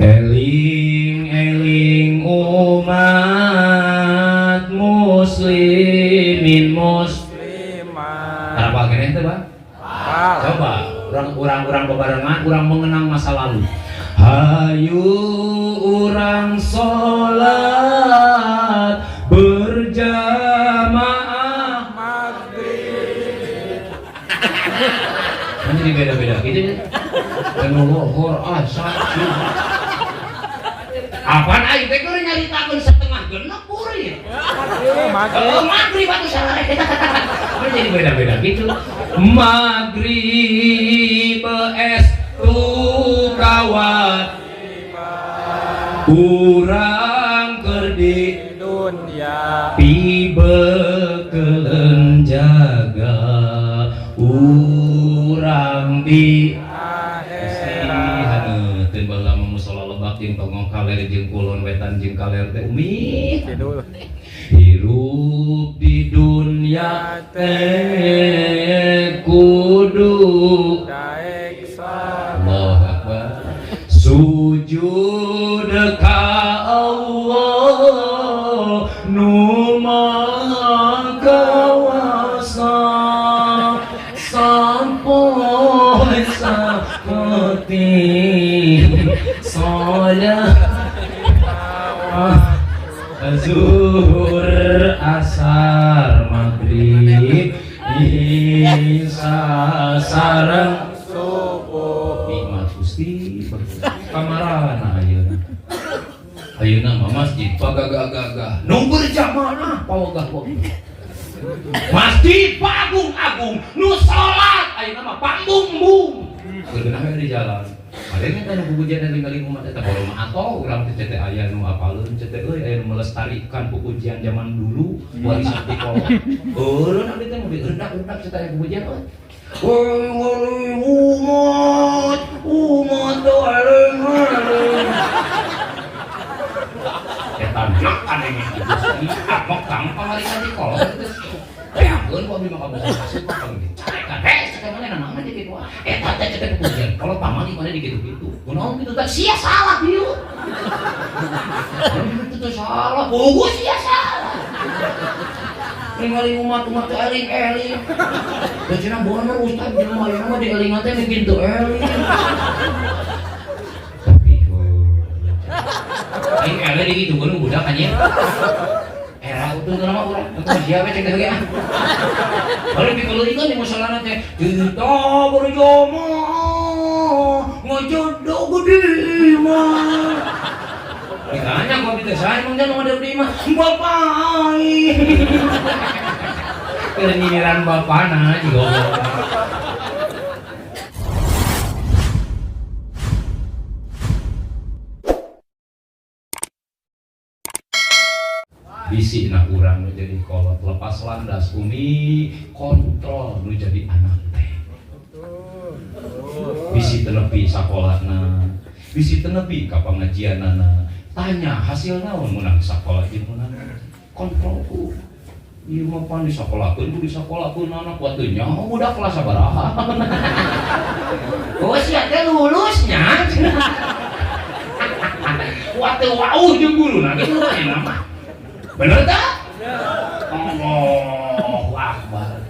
Eling-eling umat muslimin Muslimat. Apa keneh teh, Bang? Pal. Coba urang-urang bebarengan urang mengenang masa lalu. Hayu urang salat berjamaah Maghrib. Kan jadi beda-beda gitu ya. Anu lohor asar subuh. Apaan aing teh keur nyaritakeun setengah genep kurir. Maghrib. Oh, maghrib atuh salah. Kan jadi beda-beda gitu. Maghrib es kawat urang keur di Dunia. Pibekeleun jaga urang di Akhirat. Haneutkeun baheula mah musala lebak jeung tongong kaler jeung kulon wetan jeung kaler teh umi Kidul. Hirup di dunia teh kudu Daek salat. Allah Akbar sujud ka Allah nu maha kawasa sapoe sapeuting salat zuhur asar maghrib isya sareng Subuh. Nikmat Gusti kamarana ayeuna ayeuna mah masjid pagagah-gagah nu berjamaah pawagah-wagah masjid pagung-agung nu salat ayeuna mah pambung-bung geunah we di jalan. Ada yang kan pupujian dan tinggalin umat eta baru mah atau urang teh teh aya nu apaleun teh euy aya nu melestarikan pupujian zaman dulu warisan ti kolot. Eureun abdi teh mobil rendak-rendak teh aya pupujian euy. Umat umat eling-eling. Eta nak aneh Gusti apok kang pamarikan ti kolot teh. Beakeun ku abdi mah ka asup ka dicarekan. Heh, cek mana naon di kitu. Eta teh cek pujian. Kalau pamali mana di kitu-kitu. Kunaon kitu teh sia salah dieu. Kitu teh salah. Puguh sia salah. Ningali umat-umat teh eling-eling. Da cenah bener ustaz jelema ayeuna mah dielingan teh bikin teu eling. Tapi aing eleh di kitu kudu budak anjing. Era utuh nama urang, itu siapa cek teh ge ah. Lalu dikeuleuikeun di musholana teh, kita berjamaah ngajodoh gede mah. Ditanya kok kita saya emang jangan ada di mah, bapak aing. Keur nyinyiran bapana juga. Bisi nah urang nu jadi kolot lepas landas umi kontrol nu jadi anak teh bisi teu nepi sakolana bisi teu nepi ka pangajianana tanya hasil naon meunang sakola jeung meunang kontrol ku ieu mah pan disakolakeun ku disakolakeun anak kuat teu nyaho budak kelas sabaraha oh sia teh lulusnya kuat teu wauh jeung guruna kitu mah mah. Bener tak? Allahu Akbar.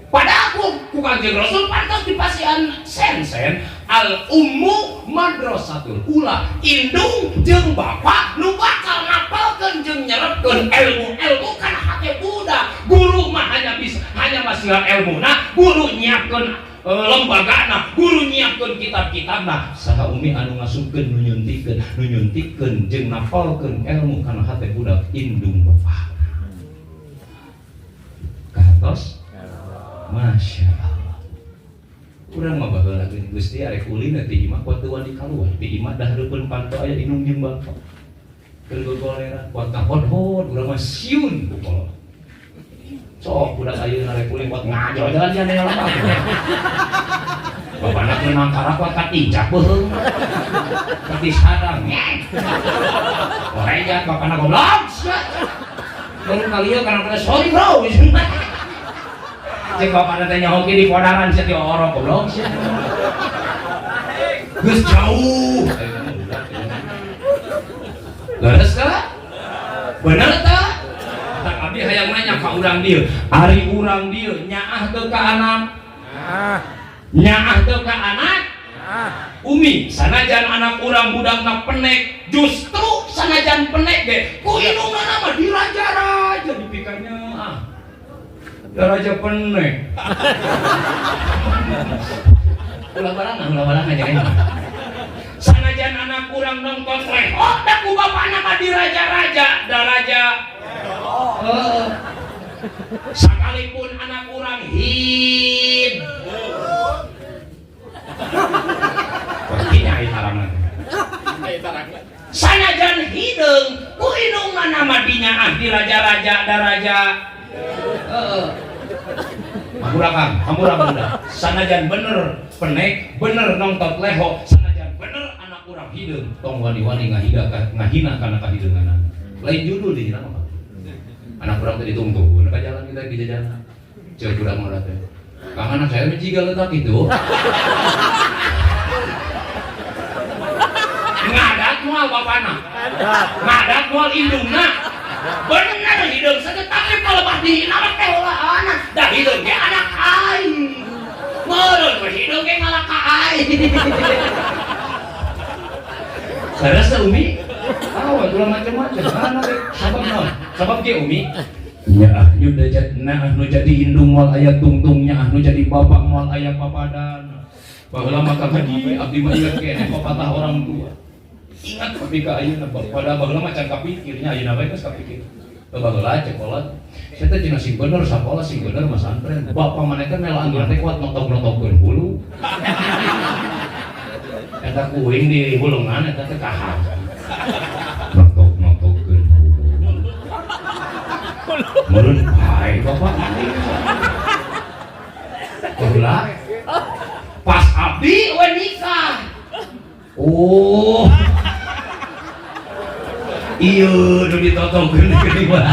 Padahal ku Kanjeng Rasul pantas dipasihan sen-sen al ummu madrasatul ula indung jeung bapak nu bakal ngapalkeun jeung nyerepkeun ilmu-ilmu kana hate budak. Guru mah hanya bisa hanya masihan ilmuna, guru nyiapkeun lembagana, guru nyiapkeun kitab-kitabna. Saha umi anu ngasupkeun nu nyuntikeun jeung napalkeun ilmu kana hate budak indung bapak. Kahatos? Masya Allah. Urang mah baheula geuning Gusti arek ulin ti imah kuat teu wani kaluar. Ti imah dahareupeun panto aya indung jeung bapak. Keur gogoleran kuat kahod-hod urang mah siun ku kolot. Sok budak ayeuna rek ulin kuat ngajo jalan sia aya lama. Bapana meunang karak kuat katincak beuheung. Katis hadang. Orejat bapana goblok. Baru kali ieu kana sorry bro. Cek bapana teh nyaho di podaran sia ti orok goblok sia. Geus jauh. Bener teu? Tak abdi hayang nanya ka urang dieu. Ari urang dieu nyaah teu ka anak? Nah. Nyaah teu ka anak? Nah. Umi, sanajan anak urang budakna penek, justru sanajan penek ge ku indungna mah diraja-raja dipikanya ah. Da raja penek. Ulah barangan, ulah barangan jangan. Sanajan anak urang nonton leho, da ku bapana mah diraja-raja, da raja. Heeh. Sekalipun anak urang hid. Pastinya aya tarangna. Sanajan hideung, ku indungna nama dinyaah di raja-raja da raja. Heeh. Hampura Kang, hampura bunda. Sanajan bener penek, bener nongtot leho, sanajan bener anak urang hideung, tong wani-wani ngahina ngahina kana kahideunganana. Lain judul di dina mah. Anak urang teh ditungtun ka jalan kita di jajanan. Ceuk budak mah teh. Kang, anak saya mah jiga letak itu. Ngadat moal bapana. Ngadat moal indungna. Bener hideung saja tapi kalau pas dihina mah teh ulah anak. Da hideung ge anak aing. Meureun we hideung ge ngalah ka aing. Saras teh Umi? Awan ulah macam-macam. Anak teh sabab naon? Sabab ge Umi. Nyaah nu nah nu jadi indung moal aya tungtung, nyaah nu jadi bapak moal aya papadana. Baheula mah Kang Haji abdi mah ingat keneh pepatah orang tua. Ingat tapi ka ayeuna pada baheula mah can kapikirnya ayeuna bae geus kapikir. Baheula cek kolot. Saya teh cenah sing bener sakola sing bener masantren. Bapak maneh teh melaan teh kuat notog-notogkeun hulu. Eta kuing di hulungan eta teh kahan. Notog-notogkeun hulu. Meureun bae bapak maneh. Baheula pas abdi we nikah. Oh. Iya, nu ditotongkeun geuning mah.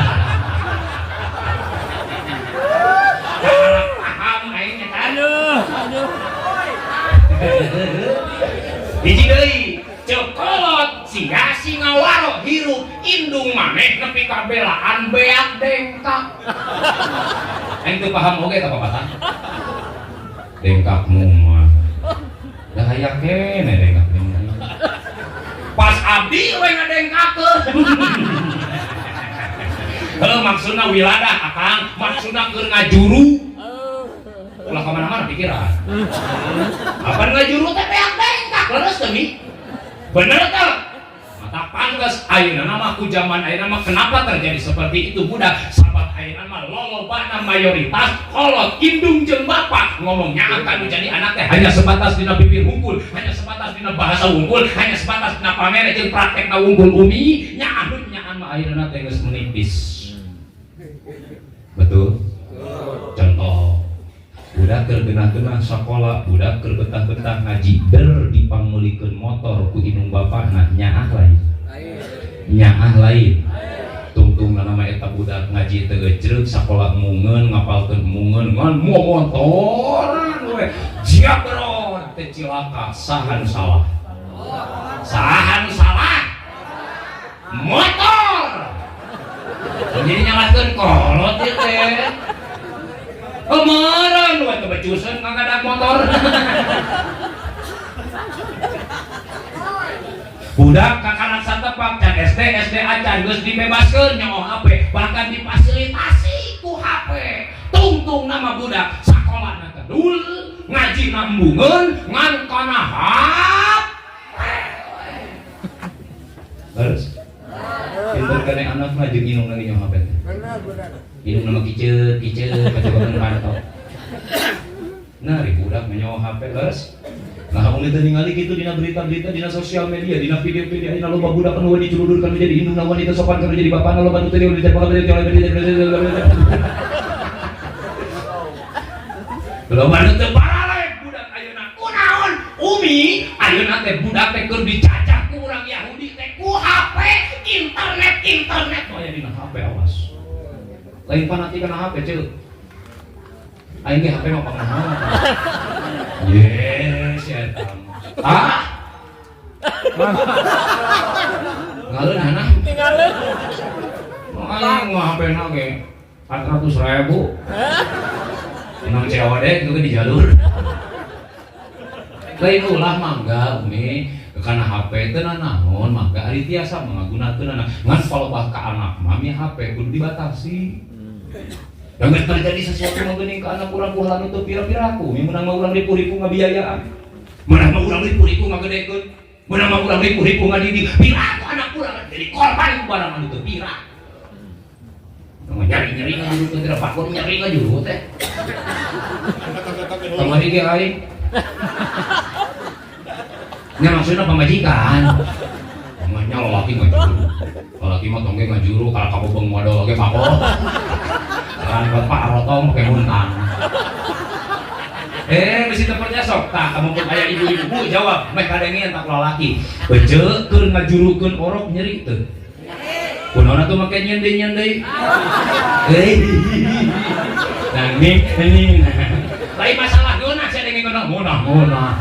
Paham aing nya. Aduh, aduh. Hiji deui, ceuk kolot sia singawaro hirup indung maneh nepi ka belaan beak dengkak. Aing teu paham oge eta papatah. Dengkakmu mah. Da aya keneh dengkak dengkak. Pas abdi we ngadengkakeun. Heuh maksudna wiladah akang, maksudna keur ngajuru. Ulah ka mana-mana pikiran. Apa ngajuru teh beak dengkak leres teh Mi? Bener teh? Mata pantes ayeuna mah ku zaman ayeuna mah kenapa terjadi seperti itu budak? Sabab ayeuna mah lolobana mayoritas kolot indung jeung bapak ngomongnya akan menjadi anak teh hanya sebatas dina bibir hungkul, hanya sebatas dina bahasa hungkul, hanya sebatas dina pamere jeung praktekna hungkul. Umi nyaah nyaan mah ayeuna teh geus menipis. Betul? Contoh budak keur geunah-geunah sakola, budak keur betah-betah ngaji, der dipangmeulikeun motor ku indung bapakna, nyaah lain. Nyaah lain. Tungtung nama eta budak ngaji teu gejreg, sakola mungeun, ngapalkeun mungeun, ngan momotoran we. Jiabrot teh cilaka, sahan salah. Sahan salah. Motor. Jadi nyalahkeun kolot ieu teh. Kemarin we teu becuseun ngagadak motor. Budak kakarak satepak can SD SD acan geus dibebaskeun nyooh HP, bahkan difasilitasi ku HP. Tungtung nama budak sakolana kedul, ngaji nambungeun ngan kana HP. Terus pinter kene anakna jeung indungna ge nyooh HP teh. Benar, benar. Indungna mah kiceut kiceut kacobakeun panto. Nah, ari budak nyooh HP leres. Nah, kamu teu ningali kitu dina berita-berita, dina sosial media, dina video-video, dina loba budak anu diculudurkan menjadi indungna wanita sopan kana jadi bapana loba nu teu loba nu teu baralek budak ayeuna. Kunaon? Umi, ayeuna teh budak teh keur dicacah ku urang Yahudi teh ku HP, internet, internet. Oh ya dina HP awas. Lain fanatik kana HP ceuk. Aing ge HP mah pangnaon. Yes, ya eta. Ah. Ngaleun hana. Tinggalin. Aing mah HP na ge 400 ribu. Menang COD itu di jalur. Lain ulah, mangga Umi karena HP teu naon, mangga ari tiasa mah ngagunakeun ngan palebah ka anak mah mi HP kudu dibatasi. Dan geus terjadi sesuatu mah geuning ka anak urang, ulah nutup pira-piraku mi, meunang mah urang ripuh-ripuh ngabiayaan, meunang mah urang ripuh-ripuh ngagedekeun, meunang mah urang ripuh-ripuh ngadidik, piraku anak urang jadi korban ku barang anu teu pira. Nyeri-nyeri ngajuru teh, tidak pakon nyeri ngajuru teh. Kamari ge aing. Nya maksudna pamajikan. Pamanya lalaki ngajuru. Lalaki mah tong ge ngajuru kalau kabebeng modal ge pako. Kan bapak rotong pakai muntang. Eh, bisi teu percaya sok tah kamu pun aya ibu-ibu, Bu, jawab, meh kadengin tak lalaki. Bece keur ngajurukeun orok nyeri teu? Kunaon atuh make nyeundeuy-nyeundeuy? Eh. Nah, ini ini. Lain masalah geunah sia dengeng geunah ngeunah ngeunah.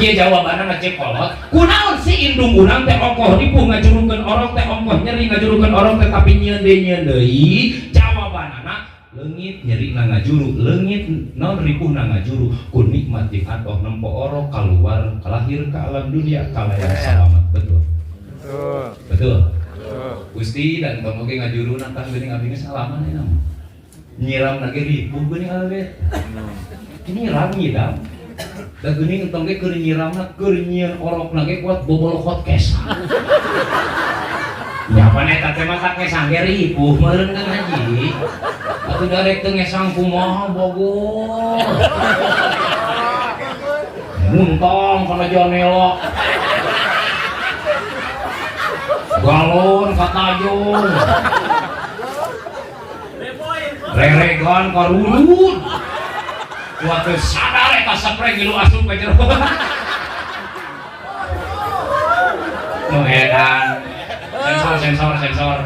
Kieu jawabanna ngecek kolot. Kunaon si indung urang teh ongkoh ripuh ngajurukeun orok teh, ongkoh nyeri ngajurukeun orok teh, tapi nyeundeuy-nyeundeuy? Jawabanana leungit nyeri na ngajuru, leungit naon ripuh na ngajuru, ku nikmat jeung atoh nempo orok keluar lahir ke alam dunia kalayan selamat. Betul? Betul. Betul. Betul. Gusti dan tong oge ngajuru nantang geuning abdi geus salaman eta mah. Nyiram lagi ripuh geuning awewe. Nyiram nyidam. Da geuning entong ge keur nyiramna, keur nyieun orokna ge kuat bobolokot kesang. Nya pan eta teh matak ngesang ge ripuh meureun kan haji. Atuh darek teu ngesang kumaha Bogor. Muntong kana janela. Galon ka tajung. Reregan karurun. Kuat teu sadar eta spray ngilu asup ka jero. Nu edan. Sensor sensor sensor.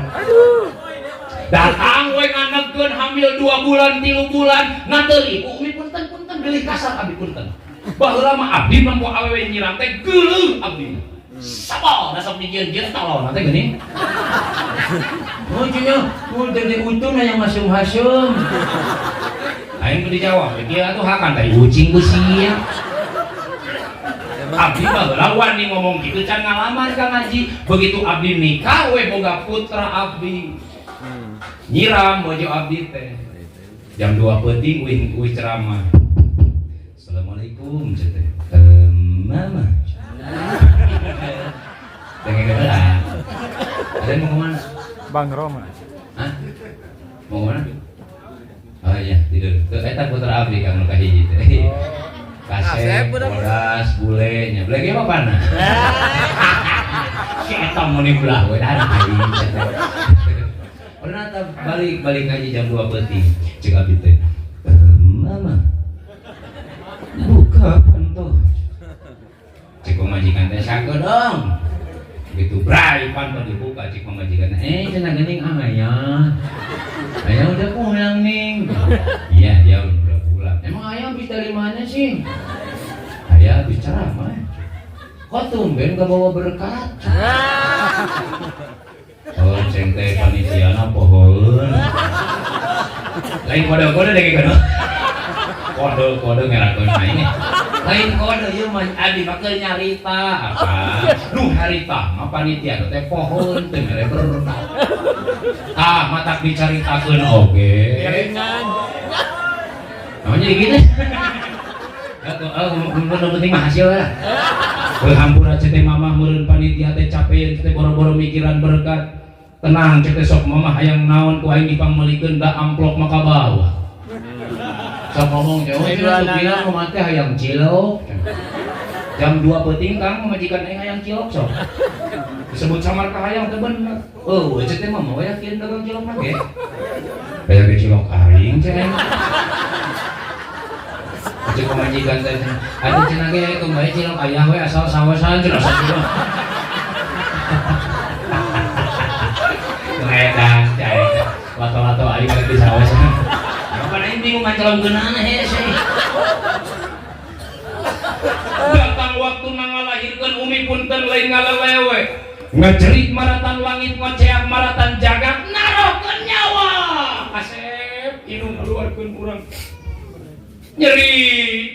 Datang we nganegkeun hamil 2 bulan 3 bulan ngateuli. Umi punten punten geulih kasar abdi punten. Baheula mah abdi nempo awewe nyiram teh geuleuh abdi. Sabal nasab dijieun-jieun tolol teh geuning. Oh cenah, oh dede utun hayang hasem-hasem. Aing kudu dijawab, kieu atuh hakan teh ucing ku sia. Abdi baheula wani ngomong kitu can ngalamar ka ngaji. Begitu abdi nikah we boga putra abdi. Nyiram bojo abdi teh. Jam 2 peuting uih uih ceramah. Assalamualaikum cek teh. Mama. Dengen heula. Kalian mau kemana? Bang Roma. Hah? Mau kemana? Oh iya, tidur. Tuh, eta putra abdi kang nu kahiji teh. Kasep, bodas, bule nya. Bule ge apa pana? Si eta mun belah we dan aing teh. Pernah tak balik balik ngaji jam 2 peuting. Cek abdi teh. Mama. Buka panto. Cek pamajikan teh sakedeung. Gitu bray panto dibuka cek pamajikan teh. Eh cenah geuning ayah. Ayah udah pulang nih. Iya, dia udah pulang. Emang ayah habis dari mana sih? Ayah habis ceramah. Kok tumben gak bawa berkat? Oh, ceng teh panitiana pohoeun. Lain kode-kode deh gitu. Kode-kode ngerakeun aing. Lain kode ieu mah abdi mah keur nyarita apa? Nu harita mah panitia teh pohoeun teu mere berkat. Ah, matak dicaritakeun oge. Ringan. Namanya jadi gitu. Oh, penting mah hasil lah. Hampura cek teh mamah meureun panitia teh capeun teh boro-boro mikiran berkat. Tenang cek teh sok mamah hayang naon ku aing dipangmeulikeun da amplop mah ka bawah. Sok ngomong jauh cenah tuh bilang mamah teh hayang cilok. Jam 2 peuting kang pamajikan aing hayang cilok sok. Disebut samar ka hayang teh bener. Oh, cek teh mah yakin dagang cilok mah ge. Kayak ge cilok aing cek aing. Cek pamajikan teh ada cenah ge kembali cilok ayah we asal sawasan cenah sok gitu. Ngedan cai. Lato-lato aing lagi di sawasan. Apa aing bingung ngancalonkeunana hese. Datang waktu ngalahirkeun Umi punten lain ngalelewe. Ngajerit maratan langit ngoceak. maratan jagat narohkeun nyawa. Asep indung keluarkeun urang. Nyeri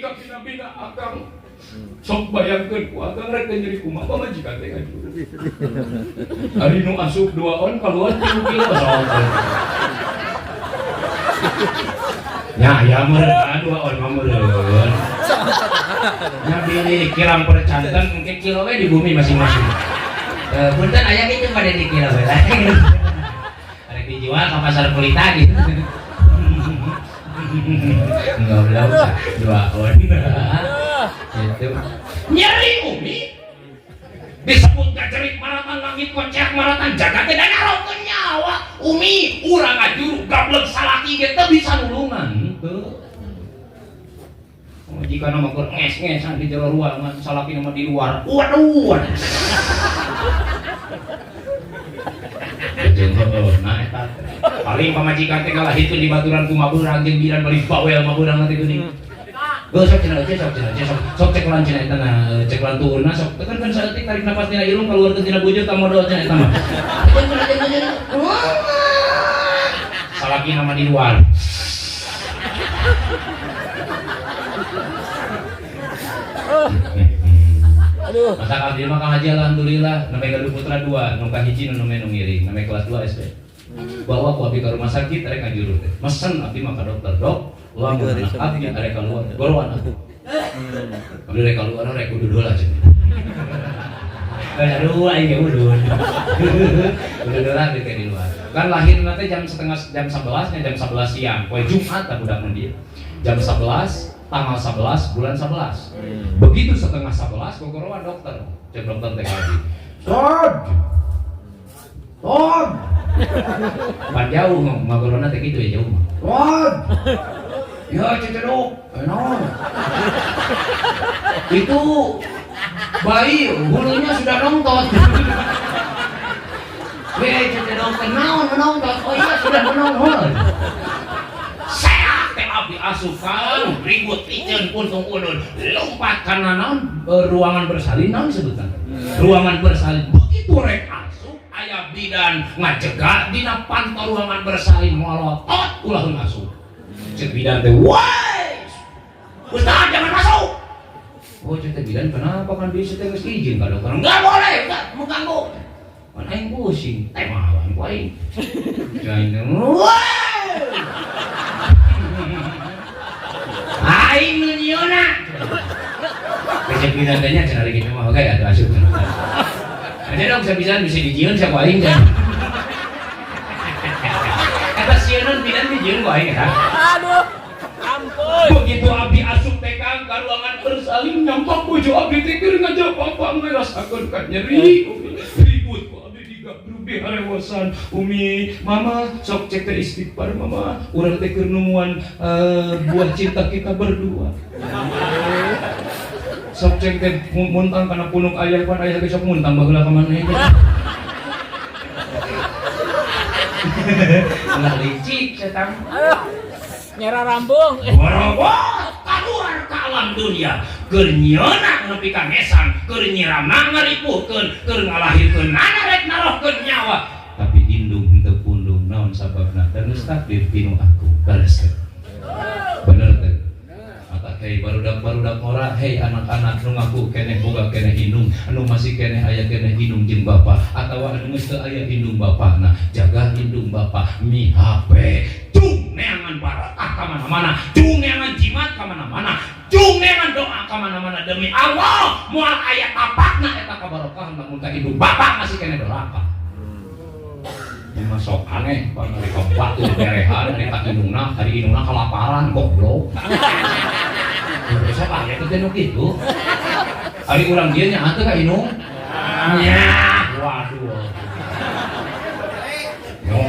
kabina-bina akang. Sok bayangkeun ku akang rek teh nyeri kumaha pamajikan teh ngajuru. Ari nu asup 2 on kaluar 3 kilo sok. Ya, ya meureun 2 on mah meureun. Nya bilih kirang percanten engke kilo we di bumi masing-masing. Punten aya kitu pada di kilo we. Arek dijual ka pasar kulita gitu. Enggak belum 2 on. Gitu. Nyeri umi disebut gajerik maratan langit kocek maratan jagat teh narohkeun nyawa umi urang ngajuru gablek salaki ge teu bisa nulungan teu. Oh, jika nama keur nges-ngesan di jero ruangan salaki nama di luar, waduh waduh. Jeung heueuh nah eta paling pamajikan teh kalahikeun di baturan kumaha beurang jeung bidan balik bawel mah beurang teh geuning. Heuh sok cenah euy sok cenah sok sok cekelan cenah eta na cekelan tuurna sok tekan kan saeutik tarik napas tina irung kaluarkeun tina bujur ka modal cenah eta mah. Salaki nama di luar. Aduh. Masa abdi mah Kang Haji alhamdulillah namanya gaduh putra 2, nu kahiji nu namanya nu ngiring, namanya kelas 2 SD. Bawa ku abdi ka rumah sakit rek ngajuru teh. Mesen abdi mah ka dokter, "Dok, lamun anak abdi arek kaluar, gorowan abdi." Abdi rek kaluar rek udud heula cenah. Aduh, aing ge udud. Udud heula abdi teh di luar. Kan lahirna teh jam setengah jam 11 nya jam 11 siang. Poe Jumat tah budak mun dieu. Jam 11 tanggal 11 bulan 11. Begitu setengah 11 gogorowan dokter. Cek dokter teh ka abdi. Sod. Sod. Pan jauh ngagorona teh kitu ya jauh mah. Sod. Ya cecedok, naon? Itu bayi hulunya sudah nongtot. Weh cecedok teh naon menongtot? Oh iya sudah menongtot. Seak teh abdi asupan ribut iceun puntung ulun lompat kana naon ruangan bersalin naon sebutan. Ruangan bersalin begitu rek asup aya bidan ngajega dina panto ruangan bersalin molotot ulah asup. Cek bidan teh, "Woi! Ustaz jangan masuk." Oh cek teh bidan kenapa kan bisa teh geus izin ka dokter. Enggak boleh, enggak mengganggu. Kan aing pusing, teh mawan ku aing. Jangan, woi! Aing nu nyieunna. Cek bidan teh nya cenah ari kitu mah oke atuh asup. Aja dong bisa bisa dijieun sia ku aing teh. Eta sieun bidan dijieun ku aing eta. Aduh. Ampun. Begitu abdi asup teh Kang ka ruangan bersalin nyampak bojo abdi teh keur ngajapapa ngerasakeun ka nyeri umi ribut ku abdi digabrug diharewosan umi mama sok cek teh istighfar mama urang teh keur numuan buah cinta kita berdua. Sok cek teh muntang kana punuk ayah pan ayah ge sok muntang baheula ka maneh teh. Ulah licik setan. Aduh. Nyerah rambung. Borobot keluar ke alam dunia. Keur nyieuna nepi ka ngesang, keur nyiramna ngaripuhkeun, keur ngalahirkeun nana rek narohkeun nyawa. Tapi indung henteu pundung naon sababna? Da geus takdir tinu aku. Bares teh. Bener teh. Mata hei barudak-barudak ngora, hei anak-anak nu ngaku keneh boga keneh indung, anu masih keneh aya keneh indung jeung bapa atawa anu geus teu aya indung bapana, jaga indung bapa mihape. Cung neangan barokah ka mana-mana, cung neangan jimat ka mana-mana, cung neangan doa ka mana-mana demi Allah moal aya tapakna eta kabarokahan lamun ka indung bapa masih keneh doraka. Ini mah sok aneh, pan ari ka batu berehan, ari ka indungna, ari indungna kalaparan goblok. Besok aya teh nu kitu. Ari urang dieu nya atuh ka indung. Nya, waduh.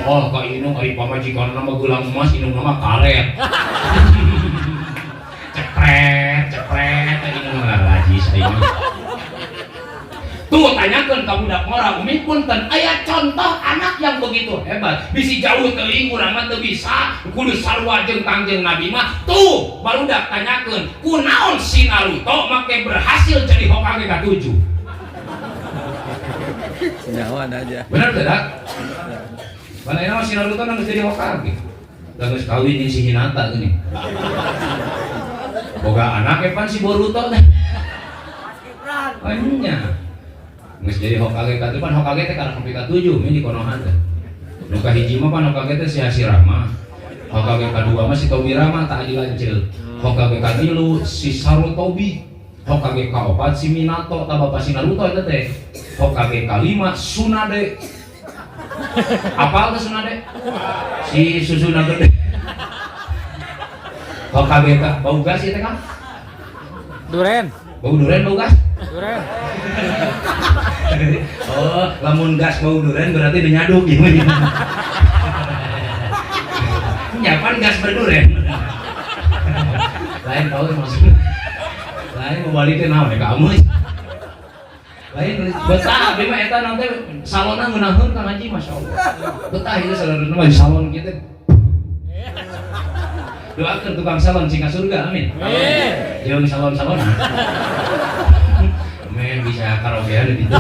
Oh, ka indung ari pamajikanna mah gelang emas, indungna mah karet. Cepret, cepret teh indungna lajis aing. Tuh tanyakeun ka budak ngora umi punten aya contoh anak yang begitu hebat bisi jauh teuing urang mah teu bisa kudu sarua jeung Kangjeng Nabi mah tuh barudak tanyakeun kunaon si Naruto make berhasil jadi Hokage ka-7. Senyawan aja. Benar tidak? Mana ini masih Naruto nang jadi Hokage. Da geus kawin jeung si Hinata gini. Boga anak pan si Boruto teh. Oh nya. Geus jadi Hokage katujuh, pan Hokage teh karena nepi ka 7 ini di Konoha teh. Nu kahiji mah pan Hokage teh si Hashirama. Hokage kadua mah si Tobirama, tak adi lanceuk. Hokage katilu si Sarutobi. Hokage kaopat si Minato, tah bapak si Naruto eta teh. Hokage kalima Tsunade. Apal teh Tsunade? Si susuna gede. Hokage ka bau gas ieu teh, Kang? Duren. Bau duren, bau gas? Duren. Oh, lamun gas bau duren berarti udah nyaduk gitu. Nyapan gas berduren. Lain tahu maksudnya. Lain mau balikin naon ya kamu. Lain betah abdi mah eta nanti salonna ngeunaheun, Kang Haji, Masya Allah. Betah itu salon mah di salon kita. Doakeun tukang salon sing ka surga, amin. Amin. Jeung salon-salon. Men bisa karaokean di ditu.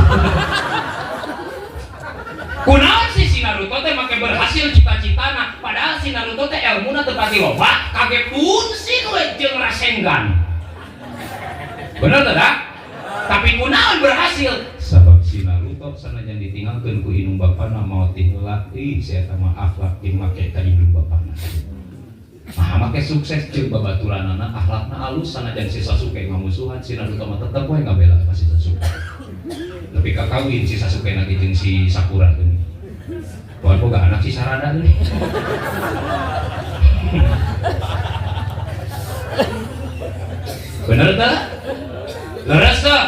Kunaon sih si Naruto teh make berhasil cita-citana, padahal si Naruto teh elmuna teu pati loba, kage bunshin we jeung Rasengan. Bener teu dah? Tapi kunaon berhasil? Sabab si Naruto sanajan ditinggalkeun ku indung bapana, maot ti heula, ih si eta mah akhlak jeung make ka indung bapana. Nah, make sukses jeung babaturanana, akhlakna alus, sanajan si Sasuke ngamusuhan, si Naruto mah tetep we ngabela ka si Sasuke. Tapi kakawin si Sasuke lagi jeung si Sakura geuning. Bukan boga anak si Sarada geuning. Bener teu? Leres teu?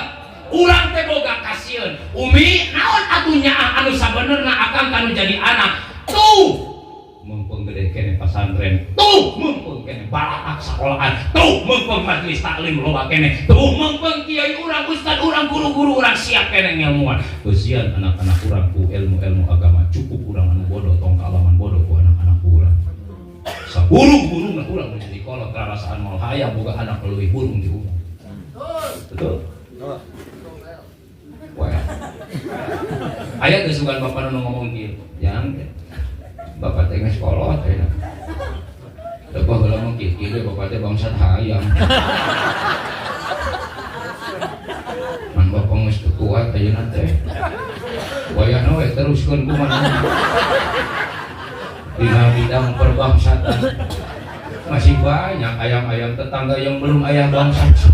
Urang teh boga kasieun. Umi, naon atuh nyaah anu sabenerna akang kanu jadi anak? Tuh mumpung gede kene pasantren, tuh mumpung kene balatak sekolahan, tuh mumpung majelis taklim loba kene, tuh mumpung kiai urang, ustad urang, guru-guru urang siap kene ngilmuan. Kesian anak-anak urang ku ilmu-ilmu agama, cukup urang anu bodoh, tong kaalaman bodoh ku anak-anak urang. Saburung-burung lah urang menjadi kolot rarasaan moal hayang boga anak leuwih burung di urang. Betul? Wah. Aya geus sugan bapak nu ngomong kieu, "Jang, bapak teh geus kolot ayeuna. Da baheula mah kieu kieu bapak teh bangsat hayang. Man bapak geus teu kuat ayeuna teh. Wayahna we teruskeun kumaha dina bidang perbangsatan. Masih banyak ayam-ayam tetangga yang belum ayah bangsat."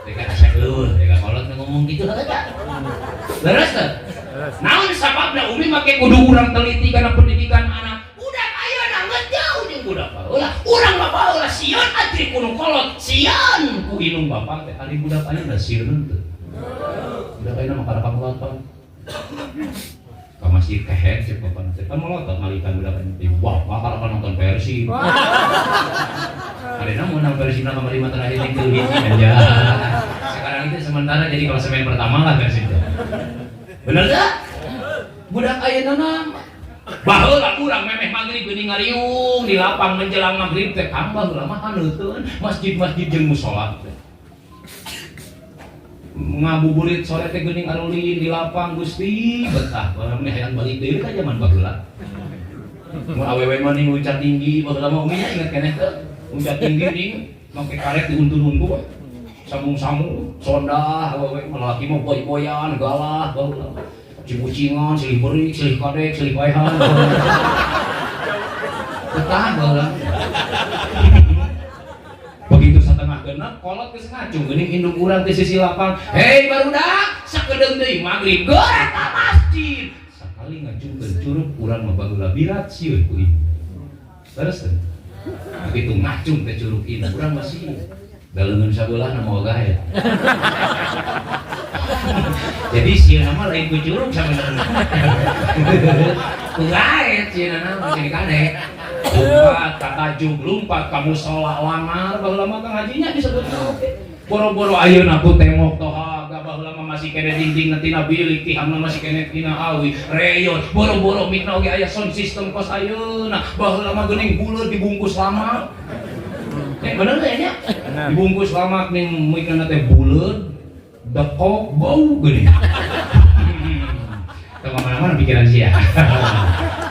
Mereka asa leuweuh, mereka kolot ngomong gitu heuh tah. Leres teh? Naon sababna umi make kudu urang teliti kana pendidikan anak? Budak ayeuna geus jauh jeung budak baheula. Urang mah baheula sieun antri ku nu kolot, sieun ku indung bapa teh, ari budak ayeuna sieun teu. Budak ayeuna mah kada pamelotot. Ka masjid kehed cek bapak teh, pan melotot malikan budak ayeuna teh. Wah, bakal nonton Persib. Karena menang Persib nama lima terakhir yang hiji aja. Sekarang itu sementara jadi klasemen pertama lah Persib. Bener tak? Budak ayeuna mah baheula urang memeh maghrib geuning ngariung di lapang menjelang maghrib teh, kang, baheula mah haneuteun masjid-masjid jeung musala teh. Ngabuburit sore teh geuning arulin di lapang, Gusti betah. Baheula mah hayang balik deui ka zaman baheula. Mun awewe mah ning luncat tinggi baheula mah, uminya inget keneh teu? Luncat tinggi ning make karet diuntun-untu we. Sambung-sambung, sondah awewe mah, lalaki mah boy-boyan, galah baheula. Cibucingan, silih beurik, silih kadek, silih paehan. Betah baheula. Begitu setengah genep, kolot geus ngacung geuning indung urang teh sisi lapang. "Hei barudak, sakedeung deui maghrib, geura ka masjid." Sakali ngacungkeun curug, urang mah baheula birat sieun ku ibu. Terus teh. Begitu ngacung teh curug ini, urang masih da leungeun sabelah na moal gaet. Jadi sieun mah lain ku curug sabenerna. Ku gaet sieun mah masih dikadek. Lumpat ka tajuk, lumpat ka musola langar baheula mah, Kang Hajinya disebut oge. Boro-boro ayeuna ku tembok tohaga, baheula mah masih kene dinding tina bilik, tiangna masih kene tina awi, reyot. Boro-boro mikna oge aya sound system kos ayeuna. Baheula mah geuning buleud dibungkus lama. Eh, bener teh nya? Dibungkus lama ning mikna teh buleud, dekok bau geuning. Pikiran sia.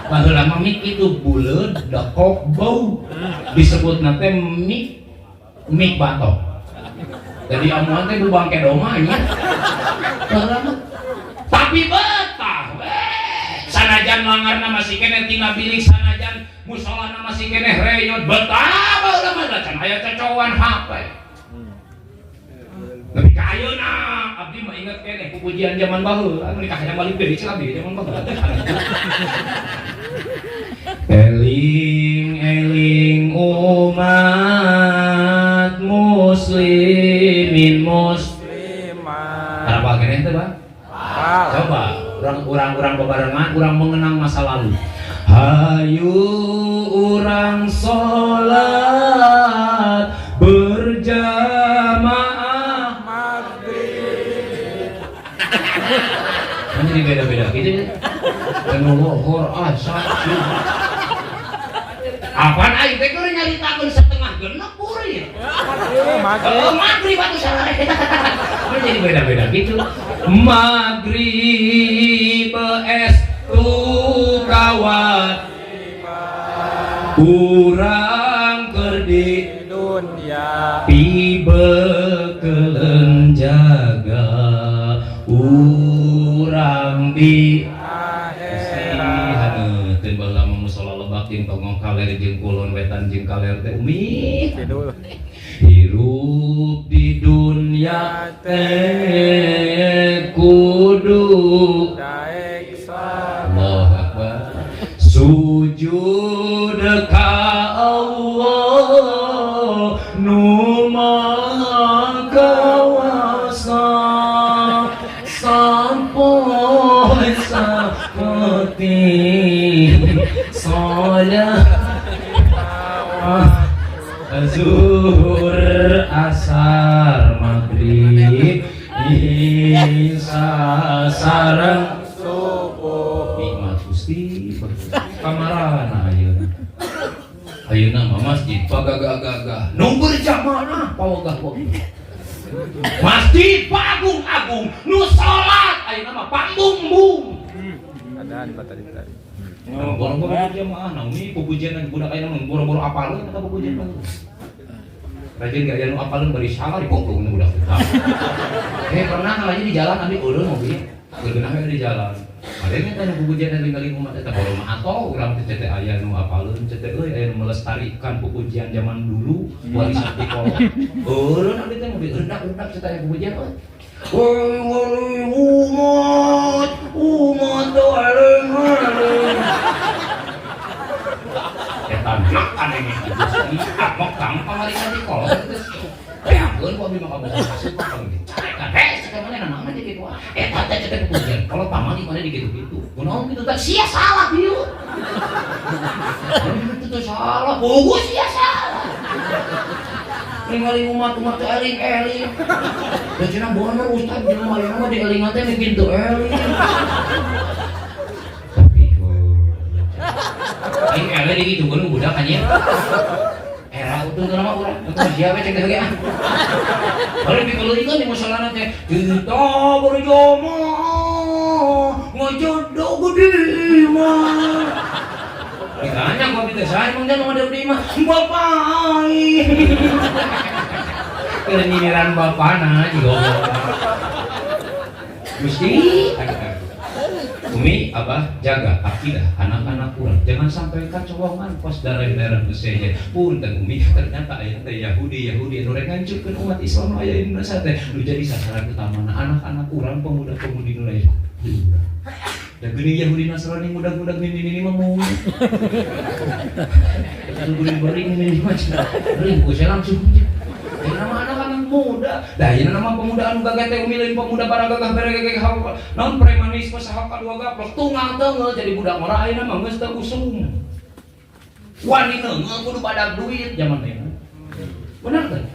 Baheula mah mik itu buleud, dekok, bau. Disebutna teh mik mik batok. Jadi amuan teh bu bangke doma nya. Baheula mah. Tapi betah we. Sanajan langarna masih keneh tina bilik, sanajan musolana masih keneh reyot, betah baheula mah, can aya cocowan HP. Tapi ka ayeuna abdi mah inget keneh pupujian zaman baheula, anu nikah yang balik deui cil abdi zaman baheula teh. Eling eling umat muslimin Muslimat. Arapal keneh teh, Bang? Pal. Coba urang urang urang bebarengan, urang mengenang masa lalu. Hayu urang salat berjamaah. Maghrib. Kan jadi beda-beda gitu ya. Dan lohor asar subuh. Apaan aing teh keur nyaritakeun 5.30 kurir. Eh, maghrib. Oh, maghrib atuh salah. Kan jadi beda-beda gitu. Maghrib estu kawat urang keur di Dunia. Pibekeleun jaga urang di Akhirat. Haneut baheula mah musala Lebak jeung Tonggoh Kaler jeung kulon wetan jeung kaler teh, Umi. Kidul. Hirup di dunia teh kudu Daek salat. Allah Akbar, sujud ka Allah nu Maha Kawasa sapoe sapeuting salat zuhur, asar, maghrib, isya sareng Subuh. Nikmat Gusti. Kamarana ayeuna? Ayeuna mah masjid pagagah-gagah, nu berjamaah pawagah-wagah. Masjid pagung-agung, nu salat ayeuna mah pangbumbung. Ada di tadi tadi. Boro-boro berjamaah, nah ini pupujian budak ayeuna mah boro-boro apaleun eta pupujian mah. Rajin gak aya nu apaleun, bari salah dipongklung nu budak. Eh, pernah lagi di jalan ambil eureun mobil. Geunah we di jalan. Ada yang eta nu pupujian ningali umat eta boro mah atau urang teh teh aya nu apaleun teh euy, aya nu melestarikan pupujian zaman dulu, warisan ti kolot. Eureun abdi teh mobil rendak-rendak teh aya pupujian euy. Woi umat umat eling eling. Eta makan ini Gusti, mekang pamarikan di kolot geus. Beakeun ku abdi mah kamu asup ka dicarekan. Heh, cek mana naon aja kitu. Eta teh cek pujian. Kalau pamali mana di gitu-gitu. Kunaon kitu teh sia salah bieu. Itu teh salah. Pugu sia salah. Ningali umat-umat teh eling-eling. Da cenah bener ustaz, jelema ayeuna mah dielingan teh bikin teu eling. Tapi aing eleh di kitu kan budak anjing. Era utuh teu nama urang, untung sia we cek teh ge ah. Lalu dikeuleuikeun di musolana teh, kita berjamaah ngajodoh gede mah. Ditanya kok kita saya emang jangan ada di mah bapak aing. Keur nyinyiran bapana juga. Gusti, Umi, Abah, jaga akidah anak-anak urang. Jangan sampai kacauan kos daerah-daerah nu sejen. Punten Umi, ternyata aya teh Yahudi Yahudi anu rek ngancurkeun umat Islam aya Indonesia teh. Nu jadi sasaran utamana anak-anak urang, pemuda-pemudi nu lain. Da geuning Yahudi Nasrani mudah-mudah nini-nini mah mau. Itu geuning bering nini mah cenah. Bering ku saya langsung. Ini nama anak-anak muda. Dah ini nama pemuda anu gagah teh Umi, lain pemuda para gagah beregeg naon premanisme saha kadua gaplok tunggal teunggeul jadi budak ngora ayeuna mah geus teu usum. Wani neunggeul kudu badag duit zaman ayeuna. Benar teh?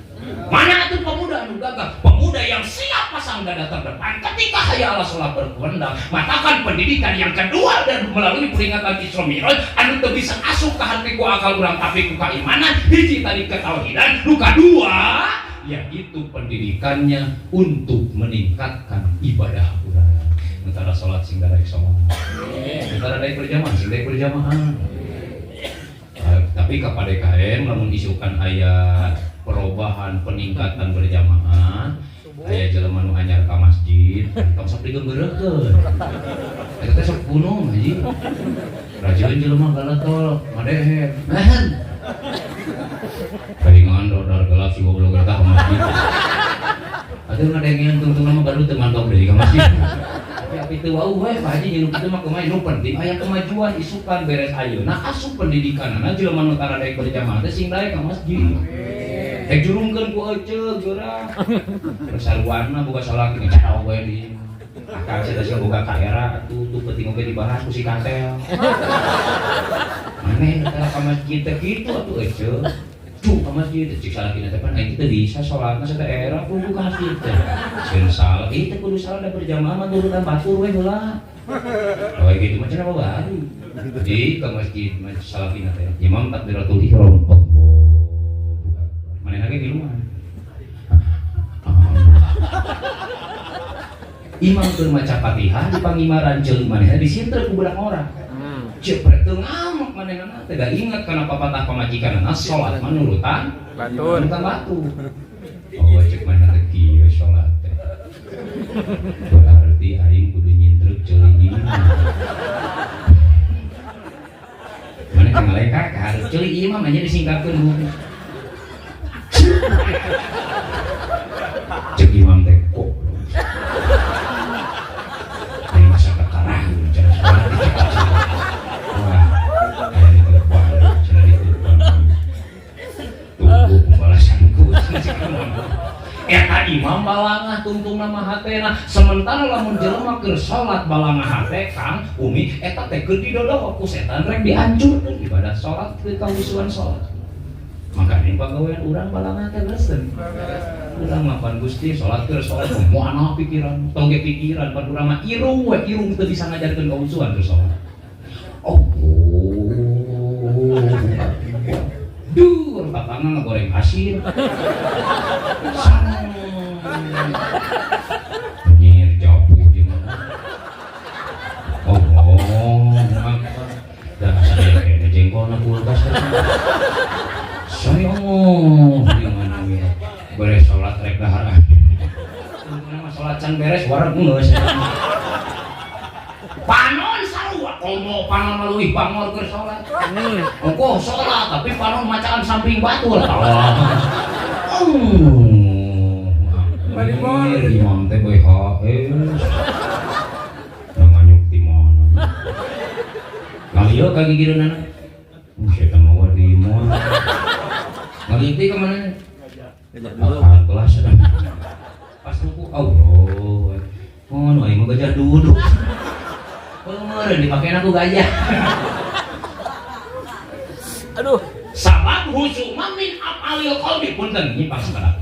Mana tuh pemuda anu gagah? Pemuda yang siap pasang dada terdepan ketika hayya ala sholat berkumandang. Matakan pendidikan yang kedua dan melalui peringatan Isra Mi'raj anu teu bisa asup ka hati ku akal urang tapi ku keimanan. Hiji tadi ketauhidan, nu kadua yaitu pendidikannya untuk meningkatkan ibadah urang. Antara Tara salat sing daek salat. Nu tara daek berjamaah sing daek berjamaah. Tapi kepada KM lamun isukan aya perubahan peningkatan berjamaah, aya jelema nu anyar ka masjid, tong sok digembereukeun. Eta teh sok gunung haji. Rajin jelema galatol, madehe. Nahan. Palingan dodar gelap si goblok ka masjid. Atuh ngadengeun tungtung mah baru teu mantog deui ka masjid. Tapi api teu wau we Pak Haji nyelup kitu mah kumaha, nu penting aya kemajuan isukan beres ayeuna asup pendidikanana jelema nu tara daek berjamaah teh sing daek ka masjid. Rek jurungkeun ku eceuk geura. Sarwana boga salaki ngecadok we di. Akang sia teh boga kaera atuh tuh penting oge dibahas ku si katel. Maneh tara ka masjid teh kitu atuh eceuk. Cuk ka masjid cik salakina teh pan aing teh bisa salatna teh era kudu ka masjid teh. Sieun salah, ieu teh kudu salah da berjamaah mah turutan batur we heula. Oh gitu mah cenah baru. Di ka masjid mah salakina teh imam takbiratul ihram, Allahu Akbar. Manehna ge ngiluan. Imam keur maca Fatihah di pangimaran ceuli manehna disinter ku budak ngora. Cepret teu ngamuk manehna teh, da ingat kana papatah pamajikanna, salat mah nurutan batur. Nurutan batu. Oh, cek manehna teh kieu salat teh. Berarti aing kudu nyintrek ceuli ieu. Maneh teh ngalengkah ka hareup ceuli ieu mah nya disingkapkeun bu. Cek imam teh kok. Aing masa kekarah cara salat dicek. Wah, aya ditelepon, cenah ditelepon. Tunggu pembalasanku. Eta imam balangah tungtungna mah hatena. Sementara lamun jelema keur salat balangah hate Kang Umi eta teh keur didodoh ku setan rek dihancurkeun ibadah salat ke kahusuan salat. Makanya pagawean urang balangah teh leuseun. Urang mah pan Gusti salat keur salat moal pikiran, tong ge pikiran pan urang mah irung we irung teu bisa ngajarkeun kahusuan keur salat. Allah. Duh, tetangga ngagoreng asin. Sang. Nyir japu di mana? Oh, Akbar. Dah saya kayaknya jengkol na kulkas. Saya oh, di mana ya? Beres sholat rek dahar. Untungna mah sholat can beres wareg geus. Panon sarua komo panon leuwih bangor keur sholat. Ongkoh sholat tapi panon macaan samping batur. Oh. Imam teh BHS. Nganyuk di mana? Ngalieu ka gigireunana. Setan mah di mall. Ngaliti ka mana? Gajah kelas. Pas ruku Allah. Oh, nu aing mah gajah duduk. Meureun dipakena ku gajah. Aduh. Sabab khusyuk mah min af'alil qalbi, punten nyimpang sakedap.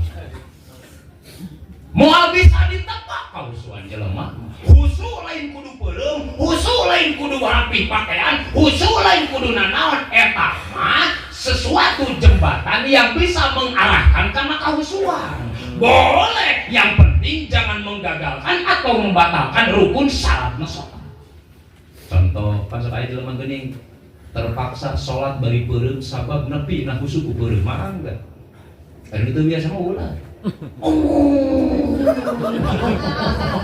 Moal bisa ditebak kahusuan jelema. Khusyuk lain kudu peureum, khusyuk lain kudu rapi pakaian, khusyuk lain kudu nanaon, eta mah sesuatu jembatan yang bisa mengarahkan karena kahusuan. Boleh, yang penting jangan menggagalkan atau membatalkan rukun syarat sholat. Contoh, kan sok aya jelema geuning terpaksa sholat bari peureum sabab nepi na khusyuk ku peureum mah enggak. Kan itu biasa mah ulah. Allah.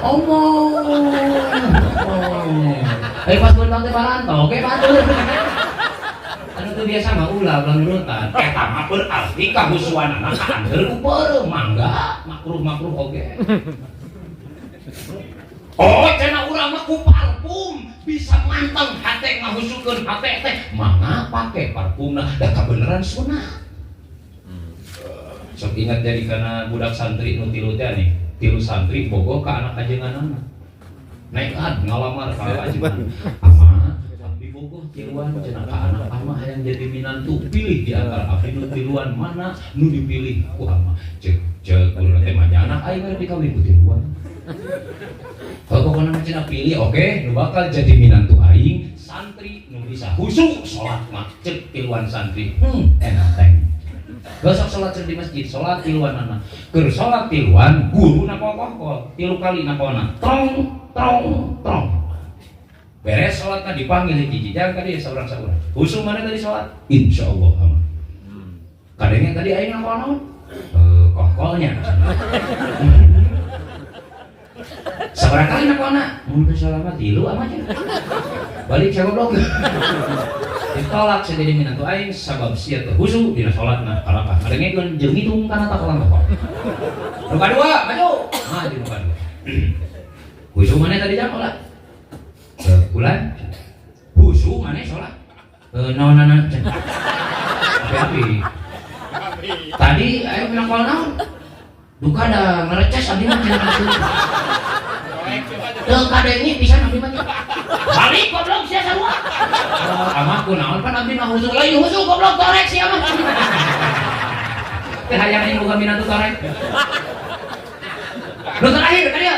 Allah. Eh pas beunang teh paranto, oke batur. Anu teu biasa mah ulah ulah nurutan. Eta mah berarti kahusuanana kaanteur ku peureum, mangga makruh-makruh oge. Oh, cenah urang mah ku parfum bisa manteng hate ngahusukeun hate teh. Mangga pake parfumna da kabeneran sunah. Sok ingat jadi karena budak santri nu tilu teh nih, tilu santri bogoh ka anak ajenganana. Nekat ngalamar ka ajengan. Ama, abdi bogoh tiluan cenah ka anak ama hayang jadi minantu. Pilih di antara abdi nu tiluan mana nu dipilih ku ama. Cek cek guru teh mah anak aing mah dikawin ku tiluan. Kalau pokoknya mah cenah pilih oke, nu bakal jadi minantu aing santri nu bisa khusyuk salat mah cek tiluan santri. Enak teh. Besok sholat di masjid, sholat tiluan anak. Keur sholat tiluan, guru nakokol, tilu kali nakona. Trong, trong, trong. Beres sholatna dipanggil hiji jang tadi saurang-saurang. Khusu maneh tadi sholat? Insya Allah aman. Kadangnya tadi aing ngakol naon? Eh, kohkolnya. Sabaraha kali nakolna? Mun teu salah mah tilu ama cenah. Balik sia, goblok. Ditolak sia jadi minantu aing sabab sia teu khusu dina salatna. Kalakah ngadengekeun jeung ngitung kana takolan tokol. Nu kadua, maju. Maju nu kadua. Khusu maneh tadi jang sholat? Eh, bulan. Khusu maneh sholat? Eh, naonana cenah. Api-api. Tadi aing nakol naon? Duka da ngereces abdi mah cenah kitu. Teu kadenge pisan abdi mah. Balik, goblok, sia sarua. Oh, amah kunaon, pan abdi mah khusu, lain khusu, goblok, torek sia mah. Teh hayang aing boga minantu torek. Nu terakhir ka dieu.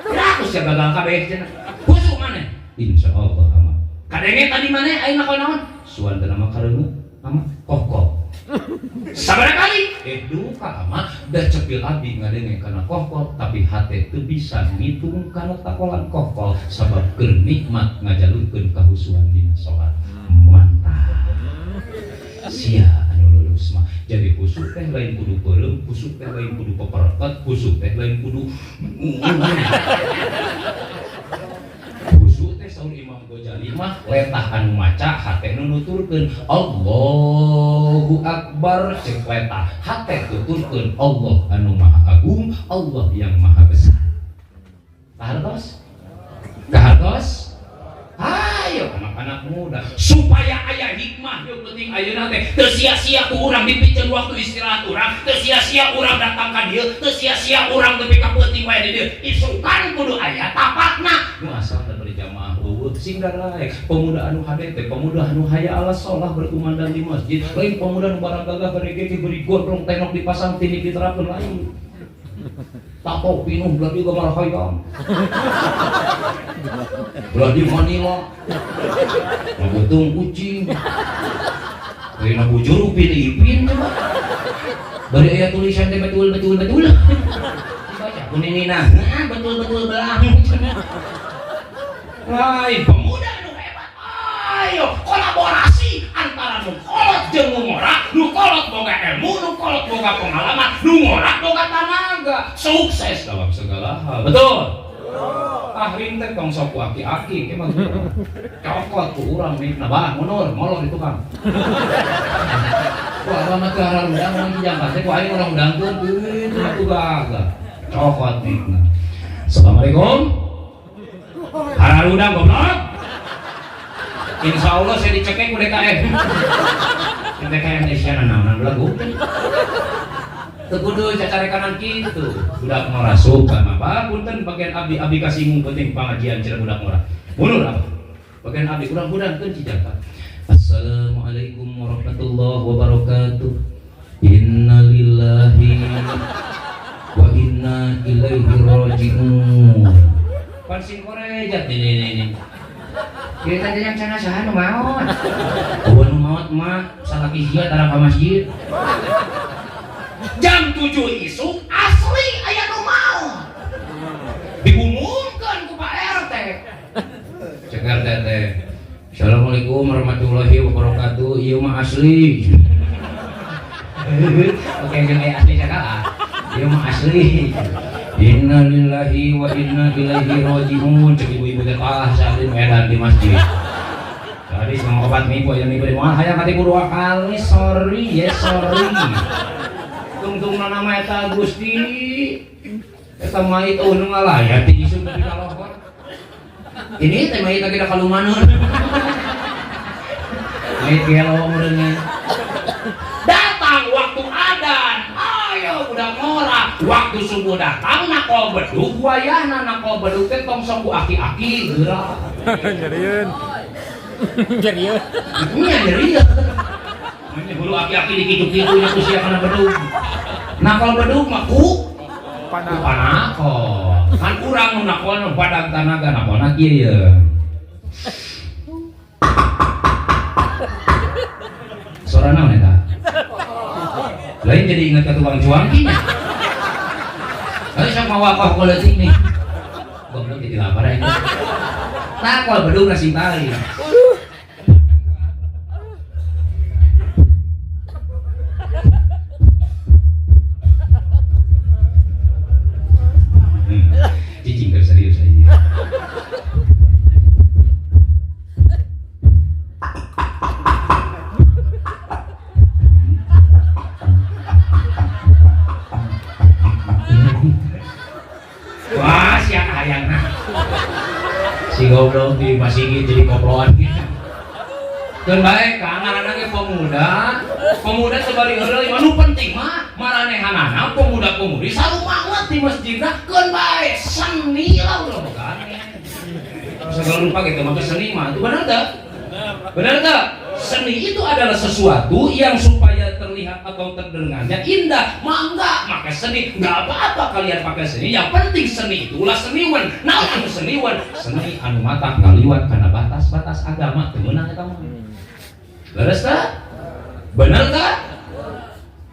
Kira sia gagal kabeh cenah. Khusu maneh? Insya Allah amah. Kadenge tadi maneh aing nakol naon? Suan teh nama kareungeut amah kohkol. Sabaraha kali? Eh, duka ama da cepil abdi ngadenge kana kohkol, tapi hate teu bisa ngitung kana takolan kohkol sabab keur nikmat ngajalurkeun kahusuan dina salat. Mantap. Sia anu lulus mah. Jadi khusyuk teh lain kudu peureum, khusyuk teh lain kudu pepereket, khusyuk teh lain kudu khusyuk teh. Saur Imam Ghazali mah letah anu maca, hate nu nuturkeun. Allahu Akbar cek letah, hate tuturkeun Allah anu Maha Agung, Allah yang Maha Besar. Kahartos? Kahartos? Ayo anak-anak muda, supaya aya hikmah yang penting ayeuna teh teu sia-sia ku urang dipiceun waktu istirahat urang, teu sia-sia urang datang ka dieu, teu sia-sia urang nepi ka peuting wae di dieu. Isukan kudu aya tapakna. Nu asal dari jamaah euweuh sing daraek. Pemuda anu hade teh pemuda anu hayya ala sholah berkumandang di masjid, lain pemuda nu barang gagah bari beri gondrong, tenok dipasang, tinik diterapkeun, lain. Tato pinuh belah dieu gambar hayam. Belah di Manila. Ngabutung kucing. Ayeuna bujur Upin Ipin coba. Bari aya tulisan teh betul betul betul. Dibaca ku ninina. Nah, betul betul belang. Lain pemuda anu hebat. Ayo kolaborasi antara nu kolot jeung nu ngora, nu kolot boga ilmu, nu kolot boga pengalaman, nu ngora boga tanaga. Sukses dalam segala hal. Betul? Ah, rintek tong sok ku aki-aki emang cokot ku urang nih. Nah, bah, mundur, molor itu kan. Wah, abah mah teu undang urang Cijangkas teh ku aing urang undangkeun kitu mah tuh gagah. Cokot nih. Nah. Assalamualaikum. Hararudang, goblok. Insya Allah saya dicekek ku DKM. DKM Asia naonan belagu. Teu kudu cacarekanan kitu. Budak ngora suka mah. Bah, punten bagian abdi, abdi kasinggung penting pengajian cenah budak ngora. Mundur apa? Bagian abdi urang hudangkeun Cijangkas. Assalamualaikum warahmatullahi wabarakatuh. Innalillahi wa inna ilaihi raji'un. Pan sing korejat ini ini ini. Kita teh yang sana saha nu maot? Oh, nu maot mah salaki sia tara ka masjid. Jam 7 isuk asli aya nu maot. Diumumkan ku Pak RT. Cek RT teh. Assalamualaikum warahmatullahi wabarakatuh. Ieu mah asli. Oke, jeung aya asli sagala. Ieu mah asli. Innalillahi wa inna ilaihi raji'un. Cek ibu-ibu teh tah salin edan di masjid. Tadi sama obat nipu yang nipu di moal hayang katipu dua kali, sorry ya sorry. Tungtung nama eta Gusti. Eta mayit eueuh nu ngalayat ti isuk nepi ka lohor. Ini teh mayit lagi da kalumaneun. Mayit gelo meureunnya. Datang waktu adan, ayo budak ngora. Waktu subuh datang nakol bedug wayahna nakol bedug teh tong sok ku aki-aki geura. Nyerieun. Nyerieun. Nya nyeri. Ini hulu aki-aki dikitu-kitu nya ku sia kana bedug. Nakol bedug mah ku Panah. Panakol. Kan urang nu nakol nu badag tanaga nakolna kieu ye. Suara naon eta? Lain jadi ingat ke tukang cuangki nya. Ayo sok mawa koh leutik nih. Goblok, jadi lapar aja. Takol bedung nasi tali. Cicing keur serius aja. Wah, siang hayang si goblok di masih jadi koploan gitu. Dan baik, ka ge pemuda, pemuda sebari heureuy mah nu penting mah maranehanana pemuda-pemudi sarumanget di masjidna keun bae seni lah ulah boga. Segala rupa gitu maka seni mah itu benar tak? Benar tak? Seni itu adalah sesuatu yang supaya terlihat atau terdengarnya indah. Mangga, maka seni nggak apa-apa kalian pakai seni. Yang penting seni itu ulah seniwan. Naon anu seniwan? Seni anu mata ngaliwat karena batas-batas agama teu meunang eta mah. Leres tak? Bener tak?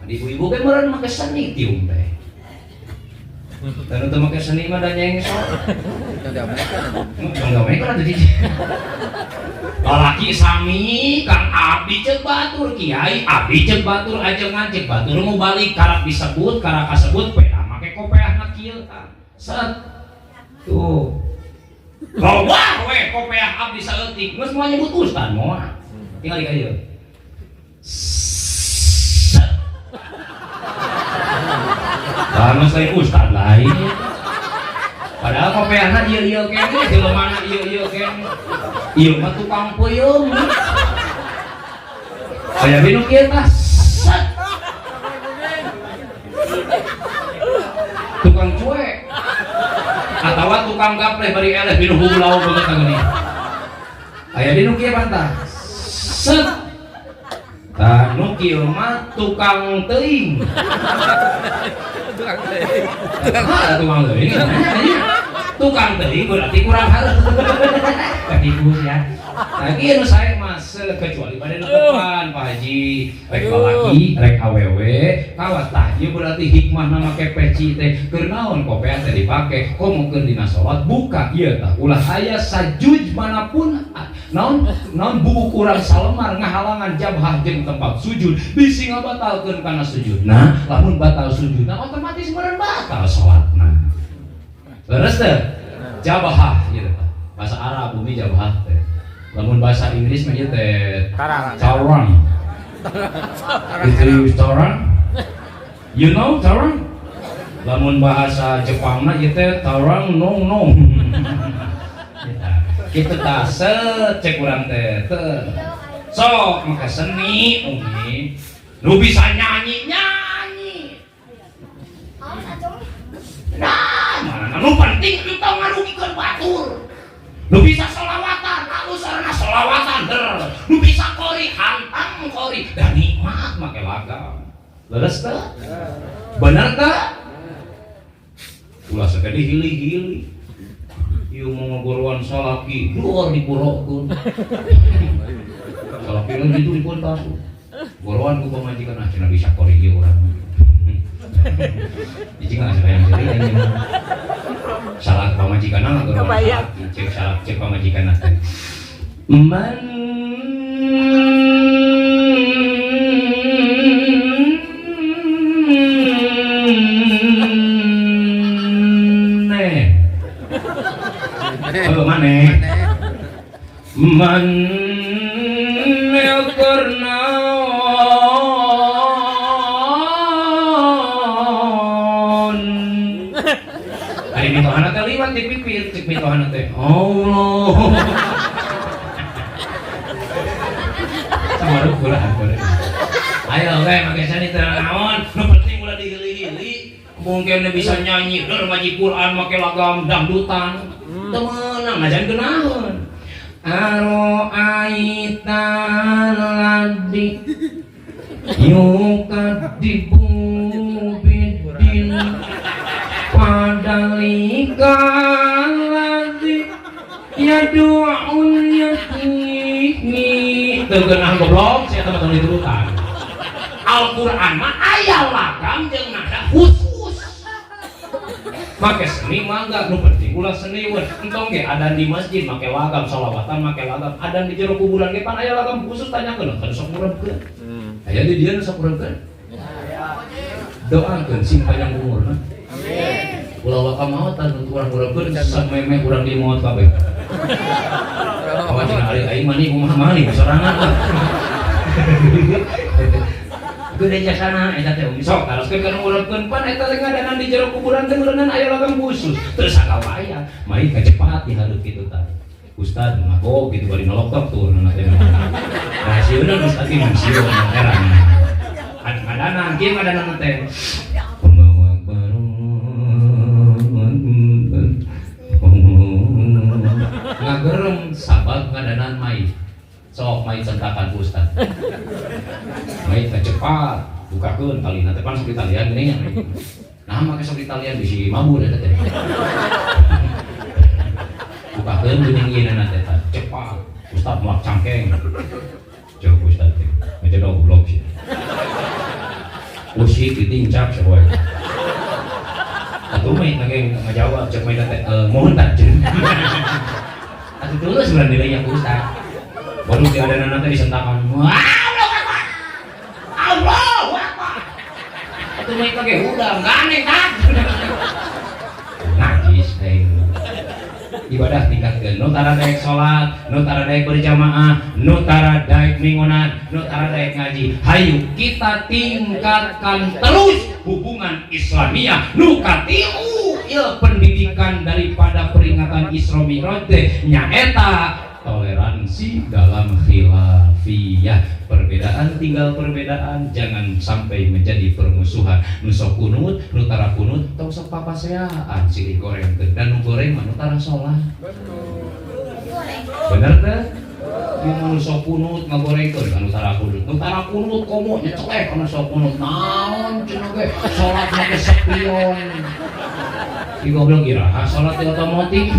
Ibu-ibu ge meureun make seni tiung teh. Dan untuk make seni mah da nyengsor. Enggak kan atuh. Lalaki sami Kang abdi ceuk batur kiai abdi ceuk batur ajengan ceuk batur mau balik karak disebut karak kasebut peda make kopeahna kieu tah. Set. Tuh. Loba we kopeah abdi saeutik geus moal nyebut ustad moal. Tinggal ka dieu. Set. Lah lain ustad lain. Padahal kopeahna ieu-ieu keneh, jelemana ieu-ieu keneh. Ieu mah tukang peuyeum. Aya nu kieu tah. Set. Tukang cuek. Atawa tukang gaple bari eleh pinuh hulau banget geuning. Aya di nu kieu pantah. Set. Tah nu kieu mah tukang teuing. Tukang teuing. Ah, tukang teuing. Tukang teuing berarti kurang hareup. Katipu ya. Nah, ieu nu sae mah kecuali pada nu depan Pak Haji, rek lalaki, rek awewe, kawat tah ieu berarti hikmahna make peci teh keur naon kopeah teh dipake, komo keur dina salat buka ieu tah ulah aya sajuj manapun naon naon buuk urang salemar ngahalangan jabhah jeung tempat sujud bisi ngabatalkeun kana sujudna, lamun batal sujudna otomatis meureun batal salatna. Leres teh? Jabhah ieu teh. Bahasa Arab bumi jabhah teh. Lamun bahasa Inggris mah ieu teh Tarang. Tarang. Itu tarang. You know tarang? Lamun bahasa Jepang mah ieu teh tarang nong nong. Kitu tah set cek urang teh. Teu. Sok maka seni umi. Nu bisa nyanyi nyanyi. Nah, mana nu penting entong ngarugikeun batur. Nu bisa solawatan, halus sarana solawatan der. Nu bisa kori, hantam kori. Dan nikmat make lagam. Leres teu? Bener teu? Ulah sakadi hili-hili. Ieu mau ngagoroan salaki, luar dipurokeun. Salaki mah gitu dipuntas. Goroan ku pamajikan ah cenah bisa kori ieu urang. Jadi nggak sayang jadi ini salah pamajikan mah goroan Kebayang. salaki, cek salah cek pamajikan teh. Man ne. Oh, maneh. Man keur naon. Ari mitohana teh liwat di pipir cek mitohana teh. Allah. Sama kurang kurang. Ayo we make seni teh naon? Nu penting ulah dihili-hili. Mungkin dia bisa nyanyi, der ngaji Quran make lagam dangdutan. Teu meunang ngajan geunaheun. Aro'aita ladzi yukadzibu biddin fadzalikal ladzi yad'ul yatim. Teu geunah goblok sia teman-teman diturutan. Al-Qur'an mah aya lagam jeung nada khusus. Make seni mah enggak, nu penting sami ulah seniwun. Entong ge adan di masjid make lagam, sholawatan make lagam, adan di jero kuburan ge pan aya lagam khusus, tanyakeun kan sok ngurebkeun. Aya di dieu nu sok ngurebkeun? Doakeun sing panjang umurna. Ulah waka maot anu urang ngurebkeun samemeh urang di maot kabeh. Awas cenah ari aing mani kumaha mani sorangan lah. Gede jasana eta teh umi sok taroskeun kana ngurebkeun, pan eta teh ngadanan di jero kuburan teh meureunan aya lagam khusus. Terus sakawaya mai kacepat di hareup kitu tah. Ustad ngagok gitu bari noloktok tuh teh. Nah, sieun Ustad ge sieun heran. Ngadanan kieu ngadanan teh. Allahu Akbar. Ngagerem sabab ngadanan mayit. Sok mayit sentakan ku Ustad. Mayit cepat bukakeun talina teh, pan sok ditalian geuning nya. Nah, make sok ditalian bisi mabur eta teh. Bukakeun geuning ieu teh cepat. Ustad melak cangkeng. Jauh Ustad teh. Ngejodog goblok sih. Usik ditincak sapoe. Atuh mah lagi ngajawab cek mayit teh, mohon tak cenah. Atuh tulus berani deui ku Ustad. Baru diadanan teh disentakan. Wah, Allahu Akbar. Allahu Akbar. Atuh mah ge udah gandeng kan. Najis aing. Ibadah tingkatkeun, nu tara daek salat, nu tara daek berjamaah, nu tara daek mingonan, nu tara daek ngaji. Hayu kita tingkatkan terus hubungan Islamiyah nu katilu ieu pendidikan daripada peringatan Isra Mi'raj teh nyaeta toleransi dalam khilafiyah. Perbedaan tinggal perbedaan, jangan sampai menjadi permusuhan. Nu sok kunut, nu tara kunut, tong sok papaseaan, silih goreng dan nu goreng mah nu tara sholat. Bener teh? Ieu mah nu sok kunut ngagorengkeun ka nu tara kunut, nu tara kunut komo nyecelek kana sok kunut, naon cenah ge salat make spion. Ih, goblok, iraha salat di otomotif?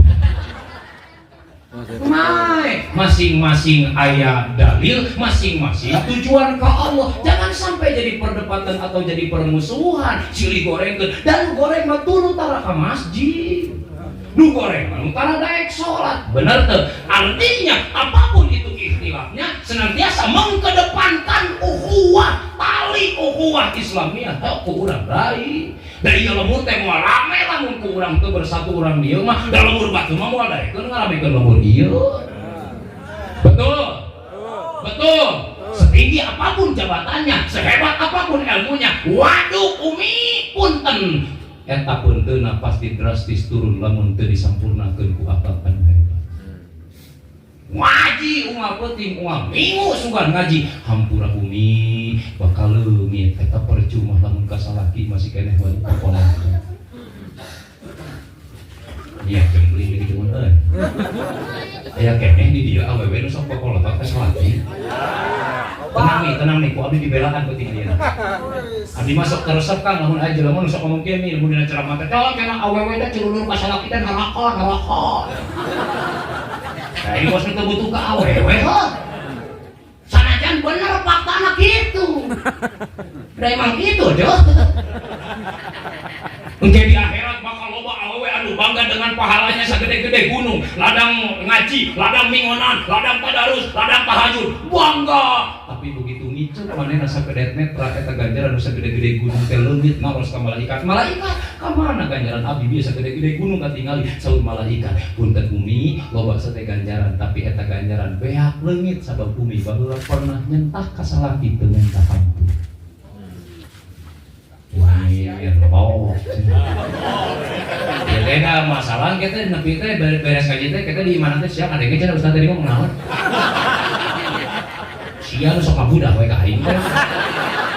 Mai, masing-masing ayat dalil, masing-masing tujuan ke Allah. Jangan sampai jadi perdebatan atau jadi permusuhan. Silih goreng dan goreng mah tulu tara ke masjid. Nu goreng mah nu tara daek salat. Bener tuh. Artinya apapun itu ikhtilafnya senantiasa mengkedepankan ukhuwah, tali ukhuwah Islamiyah. Heuh ku urang raih. Da ieu lembur teh moal rame lamun ku urang teu bersatu, urang dieu mah. Da lembur batu mah moal daekeun ngaramekeun lembur ieu. Betul. Betul. Setinggi apapun jabatannya, sehebat apapun ilmunya, waduh umi punten. Eta peunteuna pasti drastis turun lamun teu disampurnakeun ku akhlak anu hebat. Ngaji unggal peuting, unggal minggu sugan ngaji, hampura umi bakal leungit eta percuma lamun ka salaki masih keneh wani pokolot. Iya, jembling gitu mun euy. Aya keneh di dieu awewe nu sok popolotot ka salaki. Tenang nih, tenang nih, ku abdi dibelaan penting ayeuna. Abdi masuk teresep Kang, lamun aya jelema nu sok ngomong kieu nih, lamun dina ceramah teh, "Oh, kena awewe teh cululur ka salaki teh neraka, neraka." Nah, ini bos nu teu butuh ka awewe heuh. Sanajan bener faktana gitu. Da emang gitu, Jo. Engke di akhirat bakal loba awewe anu bangga dengan pahalanya sagede-gede gunung, ladang ngaji, ladang mingonan, ladang tadarus, ladang tahajud, bangga. Tapi begitu ngiceup manehna sakedet netra eta ganjaran nu sagede-gede gunung teh leungit, naros ka malaikat. "Malaikat, ka mana ganjaran abdi bieu sagede-gede gunung katingali?" Saur malaikat, "Punten umi, loba sate ganjaran, tapi eta ganjaran beak leungit sabab umi baheula pernah nyentah ka salaki teu menta hampura." Wah, iya, oh. Ya beda masalah kita nepi teh beres ngaji teh kita di mana teh siap ada cenah ustaz tadi ngomong naon. Sia nu sok ngabudak we ka aing teh.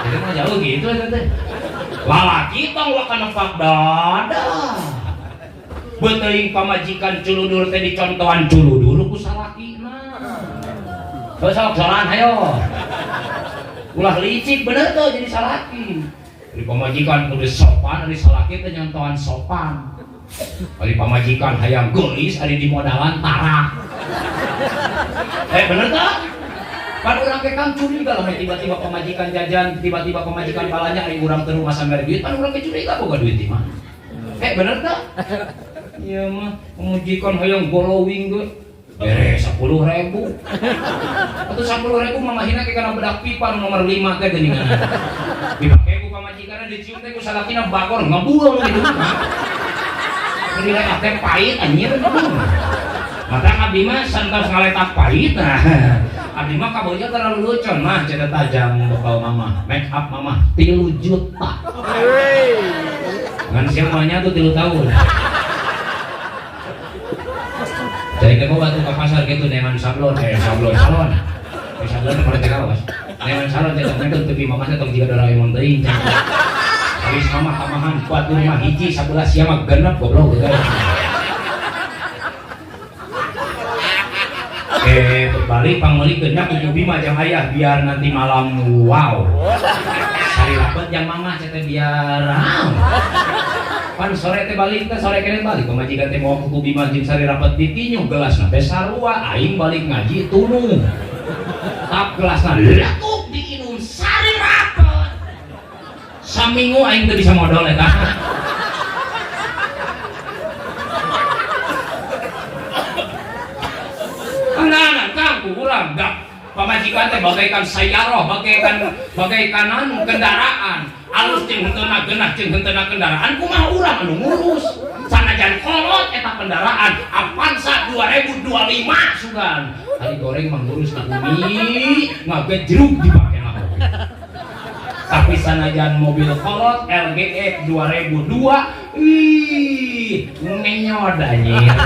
Jadi mah jauh gitu eta teh. Lalaki tong waka nepak dada. Beuteung pamajikan culudur teh dicontohan culudur ku salakina. Sok solan hayo. Ulah licik, bener tuh jadi salaki. Di pamajikan kudu sopan, ari salaki teh nyontohan sopan. Ari pamajikan hayang geulis, ari di modalan tara. Eh, bener tak? Pan urang ke kang curiga lah tiba-tiba pamajikan jajan, tiba-tiba pamajikan balanya, ari urang teu rumah sampe duit, pan urang ke curiga boga duit di mana. Eh, bener tak? Iya mah pamajikan hayang glowing ge bere 10.000. Atau 10.000 mamahina ke kana bedak pipa nu nomor 5 teh geuningan. Dipake ku pamajikanna, dicium teh ku salakina, bagor ngebul gitu. Nilai teh pahit anjir. Maka abdi mah santos ngaletak pahit, nah. Abdi mah kaboja terlalu lucon mah cerita tajam bekal mama, make up mama 3 juta. Ngan semuanya tuh 3 tahun. Jadi kamu batu ke pasar gitu neman sablon, eh sablon salon. Eh sablon pada TK mas. Neman salon teh tong tepi mama teh tong jiga Doraemon teuing. Habis mama tamahan kuat di rumah hiji 11 sia mah genep, goblok gitu. Eh, balik pangmeuli genep ku Bima jang ayah biar nanti malam wow. Sari rapet jang mama teh biar wow. Pan sore teh balik teh, sore kene balik pamajikan teh mau kuku Bima jeung sari rapet ditinju gelasna teh sarua, aing balik ngaji tunu. Tap gelasna letuk diinum sari rapet. Saminggu aing teu bisa modal eta. Nah, kang kurang dah. Pamajikan teh bagaikan sayaroh, bagaikan bagaikan anu kendaraan. Alus jeung henteuna, genah jeung henteuna kendaraan, kumaha urang anu ngurus. Sanajan kolot eta kendaraan Avanza 2025 sugan. Ari goreng mah ngurus na bumi, ngagejrug dipake na oge. Tapi sanajan mobil kolot LGX 2002, ih, ngenyod anjir.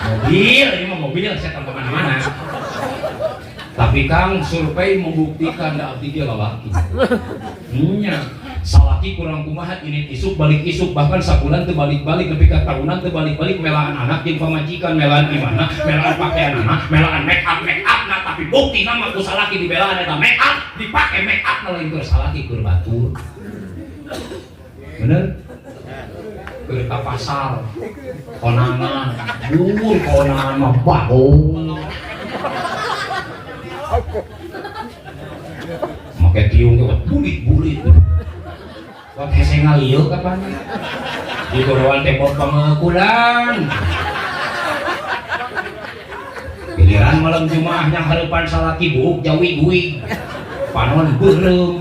Mobil, ini mah mobil saya tanpa kemana-mana. Tapi Kang, survei membuktikan da abdi ge lalaki. Nya, salaki kurang kumaha ini isuk balik isuk, bahkan sabulan teu balik-balik nepi ka tahunan teu balik-balik, melaan anak jeung pamajikan, melaan imana, melaan pakaian anak, melaan make up make up. Nah, tapi bukti nama ku salaki dibelaan eta make up, dipake make up na lain keur salaki, keur batur. Bener? Keur ka pasar konangan, bun konangan mah bagong. Make tiung ge bulit-bulit. Buat hese ngalieu kapan? Di gorowan tembok pangeukulan. Giliran malam Jumaah yang hareupan salaki buuk jawi guig. Panon beureum,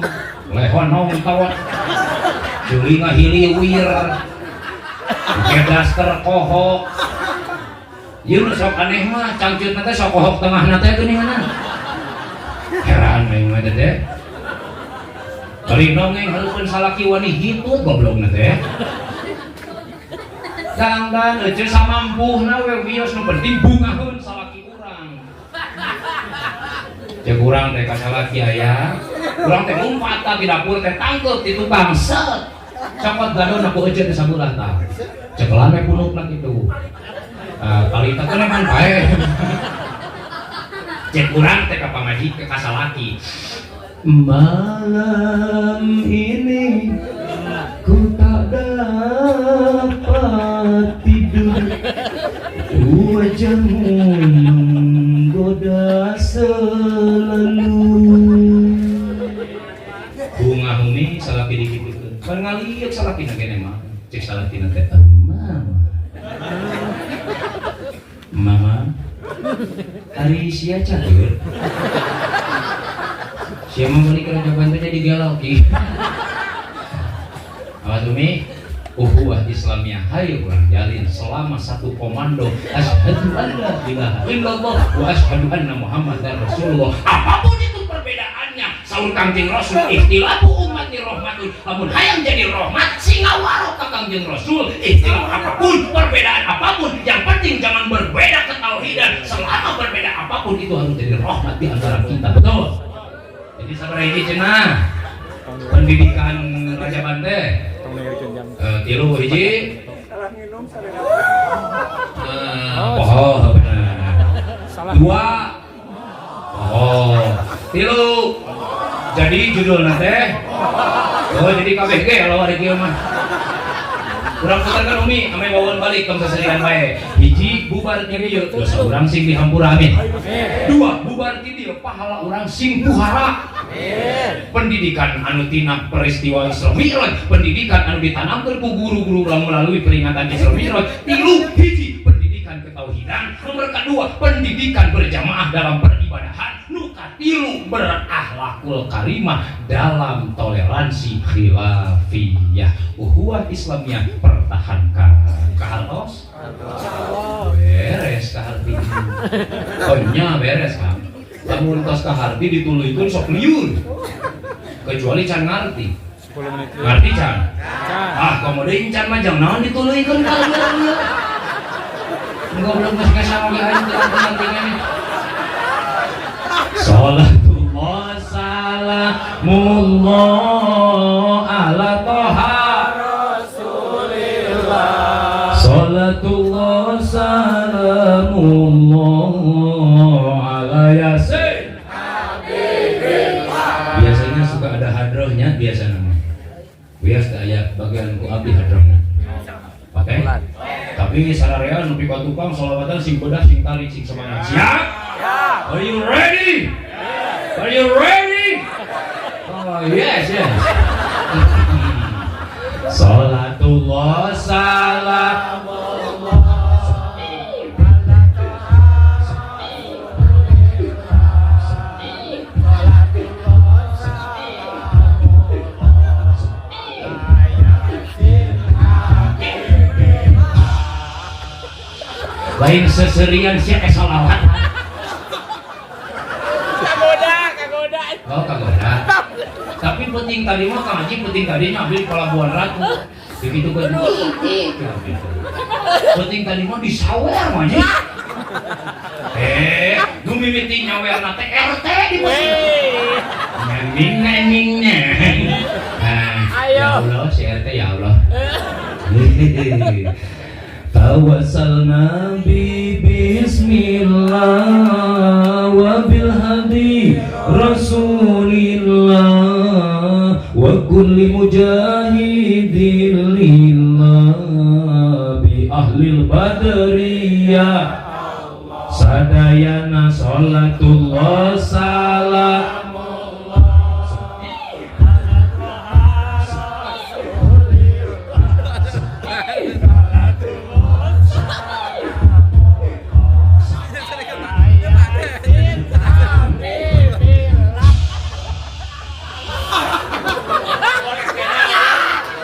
lehon nongtot. Ceuli ngahiliwir. Make daster kohok. Ieu nu sok aneh mah cangcutna teh sok kohok tengahna teh geuningan. Heran aing mah teh. Bari dongeng hareupeun salaki wani hitut goblokna teh. Dangdan euceun samampuhna we wios, nu penting bungaheun salaki urang. Cek urang teh ka salaki aya, urang teh ngumpat tah di dapur teh, tangkeup di tukang set. Cokot gadona ku euceun teh sabelah tah. Cekelan we punukna kitu. Ah, kali teh kan pae. Cek urang teh ka pamajikan, ka salaki. Malam ini ku tak dapat tidur, wajahmu menggoda selalu. Bunga umi salaki dikitukeun. Pan ngaliuk salaki na kene mah. Cek salaki na teh, "Mama. Mama, ari sia cager. Sia mah balik ke jawaban teh jadi galau ki." Awas umi, ukhuwah Islamiyah hayu urang jalin selama satu komando, asyhadu an la ilaha illallah wa asyhadu anna muhammadar rasulullah. Apapun itu perbedaannya, saur Kangjeng Rasul, ikhtilafu ummati rahmatun. Lamun hayang jadi rahmat, singawaro ka Kangjeng Rasul. Ikhtilaf apapun, perbedaan apapun, yang penting jangan berbeda ketauhidan. Selama berbeda apapun itu harus jadi rahmat di antara kita, betul? Jadi sabar hiji cenah pendidikan Raja Bante. Eh, tilu hiji. Eh, poho bener. Dua poho, tilu jadi judulna teh, oh, jadi KBG kalau hari kieu mah. Urang putarkan, Umi, ame bawaan balik tong seserian wae. Hiji, bubar ti dieu dosa urang sing dihampura, amin. Dua, bubar ti dieu pahala urang sing puhara. Pendidikan anu tina peristiwa Isra Mi'raj, pendidikan anu ditanamkeun ku guru-guru urang melalui peringatan Isra Mi'raj. Tilu, hiji, pendidikan ketauhidan. Nomor kedua, pendidikan berjamaah dalam peribadahan. Nu katilu, berakhlakul karimah dalam toleransi khilafiyah. Ukhuwah Islamiyah pertahankan. Kahartos? Beres kaharti. Oh nya beres kan. Lamun tos kaharti dituluykeun sok liur. Kecuali can ngarti. 10 menit. Ngarti can? Can. Ah, komo deui can mah jang naon dituluykeun ka lieur. Goblok geus geus sama ge aing teu ngarti keneh. Salatullah salamullah ala Toha Rasulillah. Salatullah salamullah ala Yasin. Biasanya suka ada hadrohnya, biasa namanya. Biasa aya bagian ku abdi hadrohna. Pakai? Tapi sararea nepi ka tukang sholawatan sing bedah, sing tarik, sing semangat. Siap? Are you ready? Are you ready? Oh yes. Salatullah salamullah. Lain seserian sia eh salawat. Kagoda, kagoda. Oh, kagoda. Tapi penting tadi mah Kang Haji, penting tadi ngambil Pelabuhan Ratu. Begitu kan. Penting tadi mah disawer mah Haji. Eh, nu mimiti nyawerna teh RT di penting. Wey. Neng neng neng neng. Nah, Ayo. ya Allah, si RT, ya Allah. Tawassalna bi bismillah wa bil hadi Rasulillah wa kulli mujahidin lillah bi ahlil badriyah sadayana salatullah salam.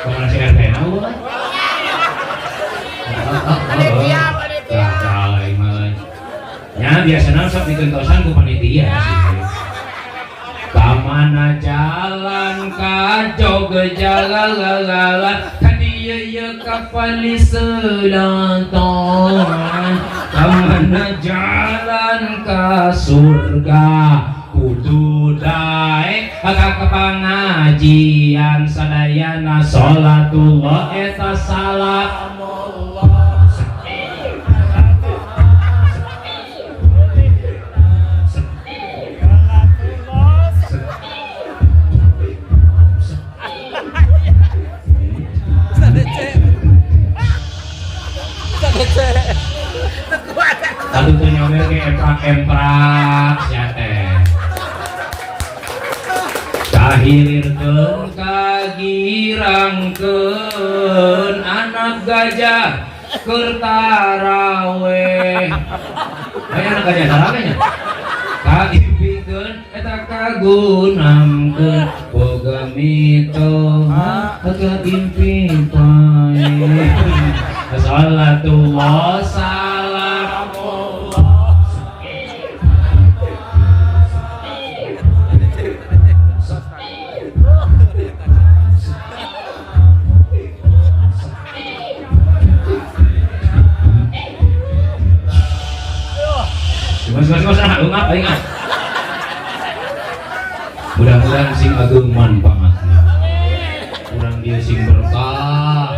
Kemana si RT na euy? Panitia, panitia. Ya biasanya sok digentosan ku panitia sih. Kamana jalan ka Jogja lalala ka dieu ieu ka Selatan, kamana jalan ka surga kudu daek ka pengajian sadayana salatullah eta salamullah. Lalu tuh nyawer ke emprak emprak sia teh. Kahilirkeun kagirangkeun anak gajah keur taraweh. Aya anak gajah taraweh nya? Kaipikeun eta kagunamkeun boga mitoha kaimpi pae. Salatullah salamullah. Mas, mas, mas, ah, ungap, aing ah. Mudah-mudahan sing agung manfaatna. Urang dieu sing berkah.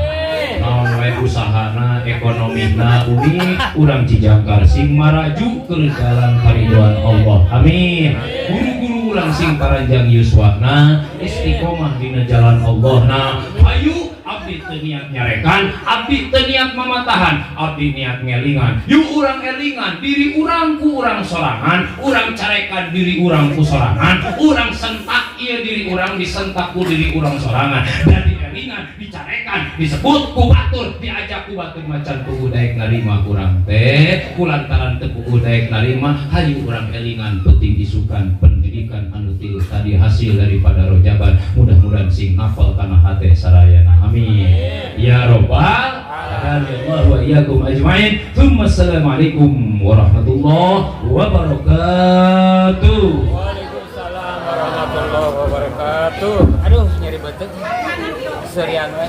Naon wae usahana, ekonomina, umi urang Cijangkar sing maraju ke jalan karidoan Allah. Amin. Guru-guru urang sing paranjang yuswana, istiqomah dina jalan Allah. Nah, hayu abdi teu teu niat nyarekan, abdi teu niat mamatahan, abdi niat ngelingan. Yuk, urang elingan diri urang ku urang sorangan, urang carekan diri urang ku sorangan, urang sentak ieu diri urang, disentak ku diri urang sorangan. Dan dielingan, dicarekan, disebut ku batur, diajak ku batur, macan puguh daek narima urang teh. Kulantaran teu puguh daek narima, hayu urang elingan penting isukan pendidikan anu ti tadi hasil daripada rojaban. Mudah-mudahan sing hafal kana hate sarayana. Amin ya robbal alamin. Allah wa iyyakum ajmain. Thumma assalamualaikum warahmatullahi wabarakatuh. Waalaikumsalam warahmatullahi wabarakatuh. Aduh, nyeri beuteung. Serian we.